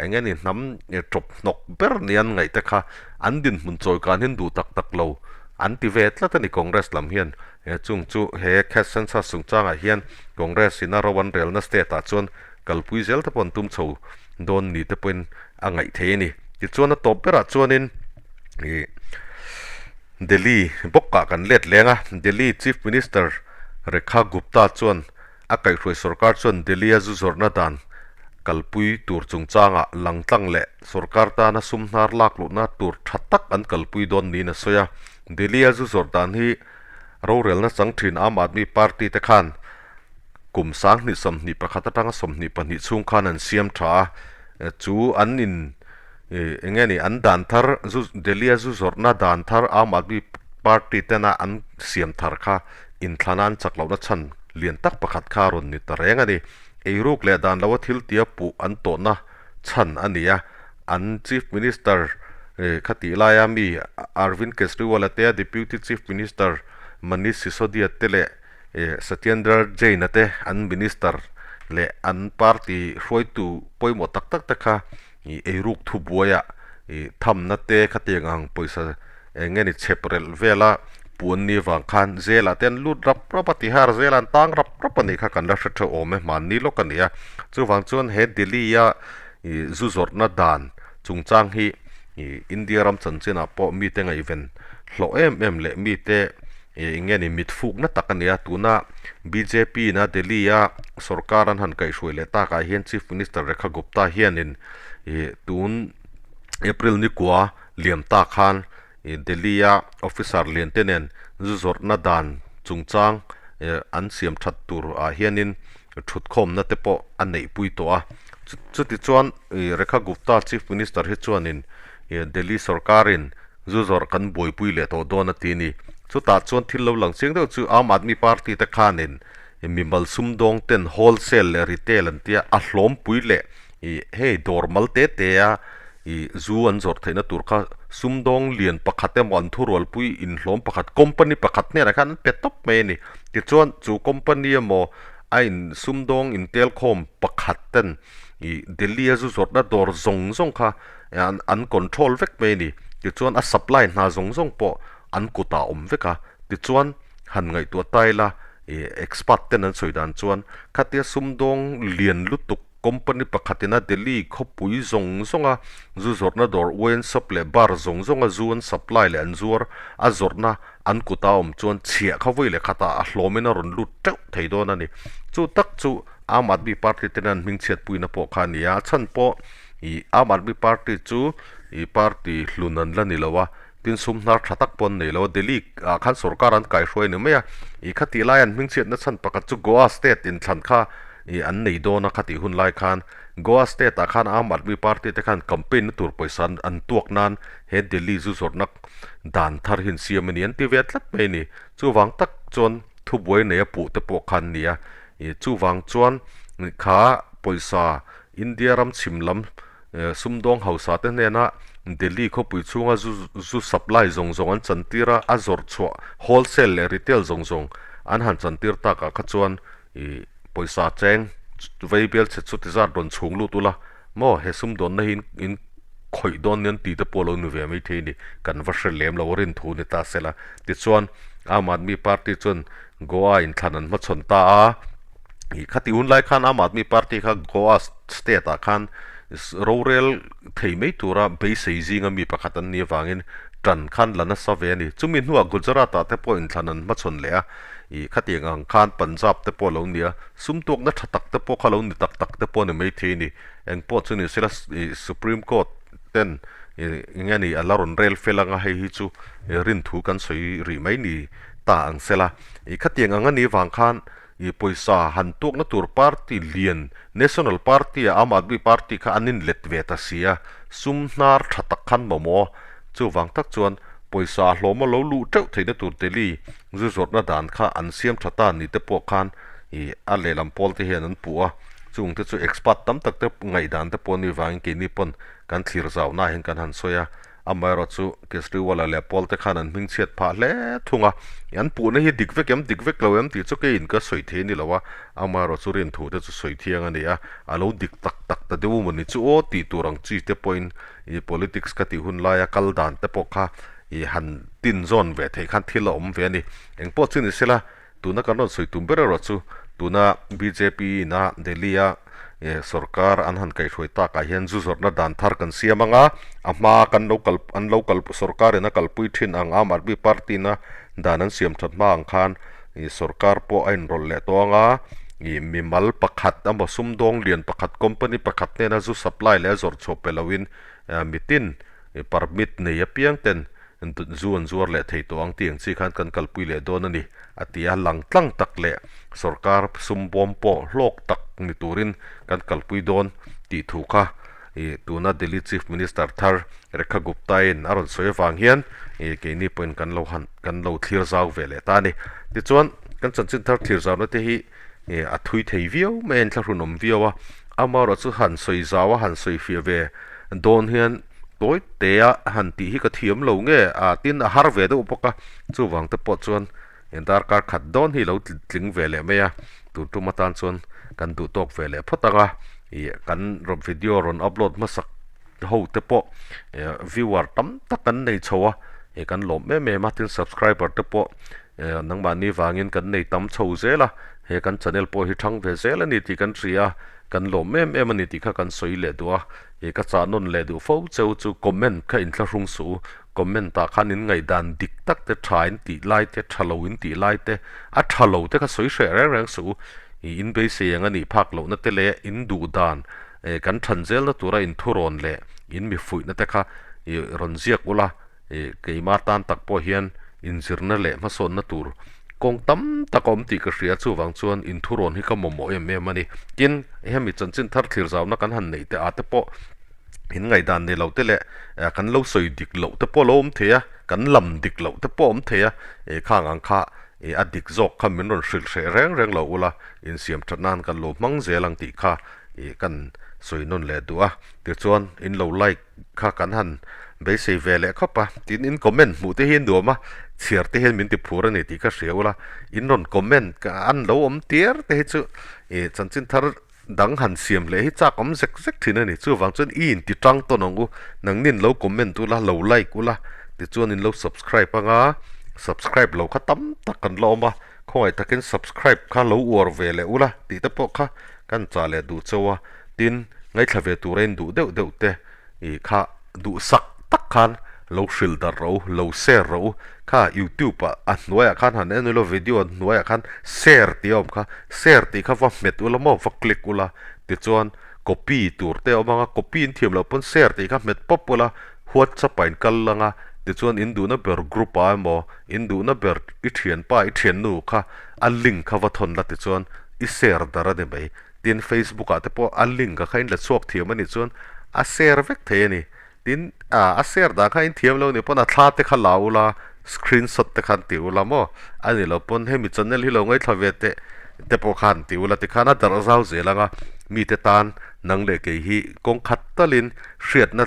eng nge ni hnam tawp hnawk ber nia an ngaih te kha an dinhmun chawi kan hian duh tak tak lo an ti ve tlat a ni Congress lam hian. He chung chu he caste census chungchangah hian Congress in a ro an relna state ah chuan kalpui zel te pawh an tum chho dawn ni te pawhin a ngaih thei a ni. Tichuan a tawp berah chuanin ih Delhi bawkah kan let leng a, Delhi Chief Minister Rekha Gupta chuan a kaihhruai sorkar chuan Delhi a zu zawrhna dan kalpui tur chungchangah langtlang leh sorkar tana sum hnar lak luhna tur tha tak an kalpui dawn niin a sawi a. Delhi a zu zawrh dan hi Rorelna chang thin Aam Aadmi Party te khan kum 2021 atanga 22 chhung khan an siam tha a, chu an in eng nge ni an dan thar zu Delhi a zu zawrhna dan thar Aam Aadmi Party tena an siam thar kha inthlana an chak lohna chhan lian tak pakhat kha a rawn ni ta reng a ni. Eiruk leh dan loa thil tia puh an tawhna chhan a ni a. An Chief Minister kha tih laia mi Arvind Kejriwal-a te, Deputy Chief Minister Manish Sisodia te leh Satyendra Jain-a te an Minister leh an party hruaitu pawimawh tak tak te kha eiruk thubuaiah thamna te khatiang ang pawisa eng nge ni chhep relh vela. Puan ni vang khan Zela te an lut rap rap a, Tihar Zela an tang rap rap a nih kha kan la hre theuh awm e, hmanni lawk a ni a. Chuvang chuan he Delhi-a ih zu zawrhna dan chungchang hi ih India ram chanchinah pawh mite ngaihven hlawh em em leh mite ih eng nge ni mitfukna tak a ni a. Tuna bjp na Delhi-a sorkar an han kaihhruai leh takah hian Chief Minister Rekha Gupta hianin ih tun April nikua liam ta khan ih Delhi a officer lian te nen zu zawrhna dan chungchang eh an siam that tur ah hianin thutkhawmna te pawh a neih pui tawh a chuti chuan ih Rekha Gupta Chief Minister hi chuanin ih Delhi sorkarin zu zawrh kan buaipui leh tawh dawn a ti a ni chutah chuan thil lo lang chiang deuh chu Aam Aadmi Party te khanin mimal sumdawng ten wholesale leh retail an tia a hlawmpui leh ih hei dawr mal te te a Ih, zu an zawrh theihna tur kha sumdawng lian pakhat emaw an thurualpui inhlawm pakhat, company pakhat hnenah khan an pe tawp mai a ni. Tichuan, chu company emaw a in sumdawng intelkhawm pakhat ten ih Delhi a zu zawrhna dawr zawng zawng kha an an control vek mai a ni. Tichuan, a supply hna zawng zawng pawh an kutah a awm vek a. Tichuan, han ngaihtuah ta ila ih expert ten an sawi dan chuan khatia sumdawng lian lutuk, Company pakhatin a Delhi khawpui zawng zawnga zu zawrhna dawr wine shop leh bar zawng zawnga zu an supply leh an zuar a zawrhna an kuta awm chuan chhiah kha vawi leh khatah a hlawmin a rawn lut teuh thei dawn a ni. Chu tak chu Aam Aadmi Party tena an hmingchhiatpuina pawh kha a ni a, a chhan pawh ih Aam Aadmi Party chu ih party hlun an la ni lo a, tin sum hnar tha tak pawh an nei lo a, Delhi ah khan sorkar an kaihruai a ni mai a, ih khatih lai an hmingchhiatna chhan pakhat chu Goa state inthlan kha ih an nei dawn a khatih hun lai khan Goa state ah khan Aam Aadmi Party te khan campaign na tur pawisa an tuak nan he Delhi zu zawrhna dan thar hi an siam a ni an ti ve tlat mai a ni. Chuvang tak chuan thubuai nei a puh te pawh kha an ni a, ih chuvang chuan kha pawisa India ram chhim lam sumdawng hausa te hnena Delhi khawpui chhunga zu zu supply zawng zawng an chantir a, a zawrh chhuah wholesale leh retail zawng zawng an han chantir takah kha chuan ih pawisa cheng vei bial chhe chu ti zat rawn chhung lut ula maw he sumdawnna hi in khawih dawn nia an ti te pawh lo ni ve mai thei a ni kan va hre lem lo a rin thu ni ta sela tichuan Aam Aadmi Party chuan Goa inthlan an hmachhawn ta a. Ih khati hun lai khan Aam Aadmi Party kha Goa state ah khan rorel thei mai tura beisei zinga mi pakhat an nih avangin tan khan la nasa ve a ni. Chumi hnuah Gujarat ah te pawh inthlan an hmachhawn leh a, ih khatiang ang khan Punjab te pawh a lo ni a, sumtuakna tha tak te pawh kha lo ni tak tak te pawh a ni maithei a ni. Engpawh chu ni sela ih Supreme Court ten ih eng nge ni a la rawn rel fel anga hei hi chu rinthu kan sawi rih mai ni ta ang sela. Ih khatiang ang a nih vang khan I pawisa han tuakna tur party lian National Party a Aam Aadmi Party kha an inlet ve ta si a, sum hnar tha tak khan mamawh a, chuvang tak chuan pawisa a hlawm a lo luh teuh theihna tur Delhi zu zawrhna dan kha an siam tha ta ni te pawh khan i a lehlam pawl te hian an puh a, chung te chu expert tam tak te ngaihdan te pawh ni vangin keini pawn kan thlir zauhna ah hian kan han sawi a. Amaherawh chu Kejriwal-a leh Paul te khan an hmingchhiat phah hle thung a, an puhna hi dik vek em, dik vek lo em tih chu keiin ka sawi thei a ni lo a, amaherawh chu rinthu te chu sawi thiang a ni a, a lo dik tak tak ta deuh emaw ni chu aw tih tur ang chi te pawhin ih politics ka tih hun laia kal dan te pawh kha ih han tin zawn ve theih khan thil a awm ve a ni. Engpawh chu ni sela Tuna kan rawn sawi tum ber erawh chu tuna bjp ina Delhi-a sorkar an han kaihhruai takah hian zu zawrhna dan thar kan siam ang a, a hma kan lo kal an lo kal sorkarin a kalpui thin ang Aam Aadmi Party-na dan an siam that hma ang khan ih sorkar pawh a inrawlh leh tawh ang a, ih mimal pakhat emaw sumdawng lian pakhat company pakhat hnena zu supply leh a zawrh chhuah pe loin mitin permit nei apiang ten Zu an zuar leh thei tawh ang tih ang chi khan kan kalpui leh dawn a ni, a ti a. Lang tlang tak leh sorkar sum bawm pawh hlawk tak ni turin kan kalpui dawn tih thu kha ih tuna Delhi Chief Minister thar Rekha Gupta-in a rawn sawi avang hian ih keini pawhin kan lo han kan lo thlir zau ve leh ta a ni. Tichuan kan chanchin thar thlir zauna te hi ih a thui thei viau mai a, inthlahrun awm viau a, amaherawh chu han sawi zau a han sawi fiah ve dawn hian Tawi te a han tih hi ka thiam lo nge a tin a har ve deuh bawk a, chuvang te pawh chuan darkar khat dawn hi lo tling ve leh mai a, tun tum atan chuan kan duh tawk ve leh phawt ang a, ih kan rawn video rawn upload hmasak ho te pawh viewer tam tak kan nei chho a. Kan lawm em em a, tin subscriber te pawh nangmahni vangin kan nei tam chho zel a, he kan channel pawh hi thang ve zel a ni tih kan hria a, kan lawm em em a ni tih kha kan sawi leh duh a, ih ka chah nawn leh duh fo cheu chu comment kha inthlahrung suh u, comment ah khan in ngaihdan dik tak te tha in tih lai te tha lo in tih lai te a tha lo te kha sawi hreh reng reng suh u, ih in beisei ang a nih phak lohna te leh in duh dan kan than zelna tura inthurawn leh in mi fuihna te kha ih rawn ziak ula ih keimah tan tak pawh hian inzirna leh hmasawnna tur kawng tam tak a awm tih ka hria chuvang chuan inthurawn hi ka mamawh em em a ni. Tin, hemi chanchin thar thlir zauna kan han neih te ah te pawh in ngaihdan nei lo te leh kan lo sawi dik loh te pawh a lo awm thei a, kan lam dik loh te pawh a awm thei a, ih khang ang kha ih a dik zawk kha min rawn hrilh hreh reng reng lo ula insiam that nan kan lo hmang zel ang tih kha ih kan sawi nawn leh duh a, tichuan in lo like kha kan han beisei ve leh khawp a, tin in comment hmuh te hi a nuam a, chhiar te hian min ti phur a ni tih ka hria ula, in rawn comment an lo awm tiar te hi chu ih chanchin thar dang han siam leh hi chak awm zek zek thin a ni, chuvang chuan i inti tang tawn ang u, nangnin lo comment ula lo like ula tichuan in lo subscribe anga subscribe lo kha tam tak kan la awm a, khawngaih takin subscribe kha lo uar ve leh ula tih te pawh kha kan chah leh duh chauh a, tin ngaithla ve tura in duh deuh deuh te ih kha duhsak tak khan lo hrilh darh rawh u, lo share rawh u, kha youtube ah a hnuaiah khan han en ula video hnuaiah khan share tih a awm kha, share tih kha va hmet ula maw va click ula tichuan copy tur te a awm ang a, copy in thiam loh pawn share tih kha hmet pawp ula whatsapp ah in kal lang a tichuan in duhna ber group ah emaw in duhna ber i thianpa i thiannu kha a link kha va thawn la tichuan i share dar a ni mai. Tin, Facebook ah te pawh a link a kha in la chhuak thiam a nih chuan a share vek thei a ni. Tin, a share dan kha in thiam lo nih pawn a thla te kha la ula, screenshot te khan ti ula maw? A nih loh pawn hemi channel hi lo ngaithla ve teh te pawh khan ti ula tikhan a darh zau zel ang a, mite tan nang leh kei hi kawng khat talin hriatna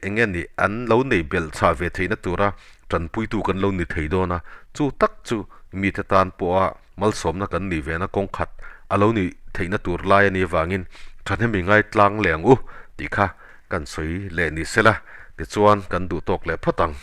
eng nge nih an lo nei belh chhah ve theihna tura tanpuitu kan lo ni thei dawn a, chu tak chu mite tan pawha Malsawmna kan nih vena kawng khat a lo nih theihna tur lai a nih avangin thahnem i ngai tlang leh ang u tih kha kan sawi leh ni sela tichuan kan duh tawk leh phawt ang.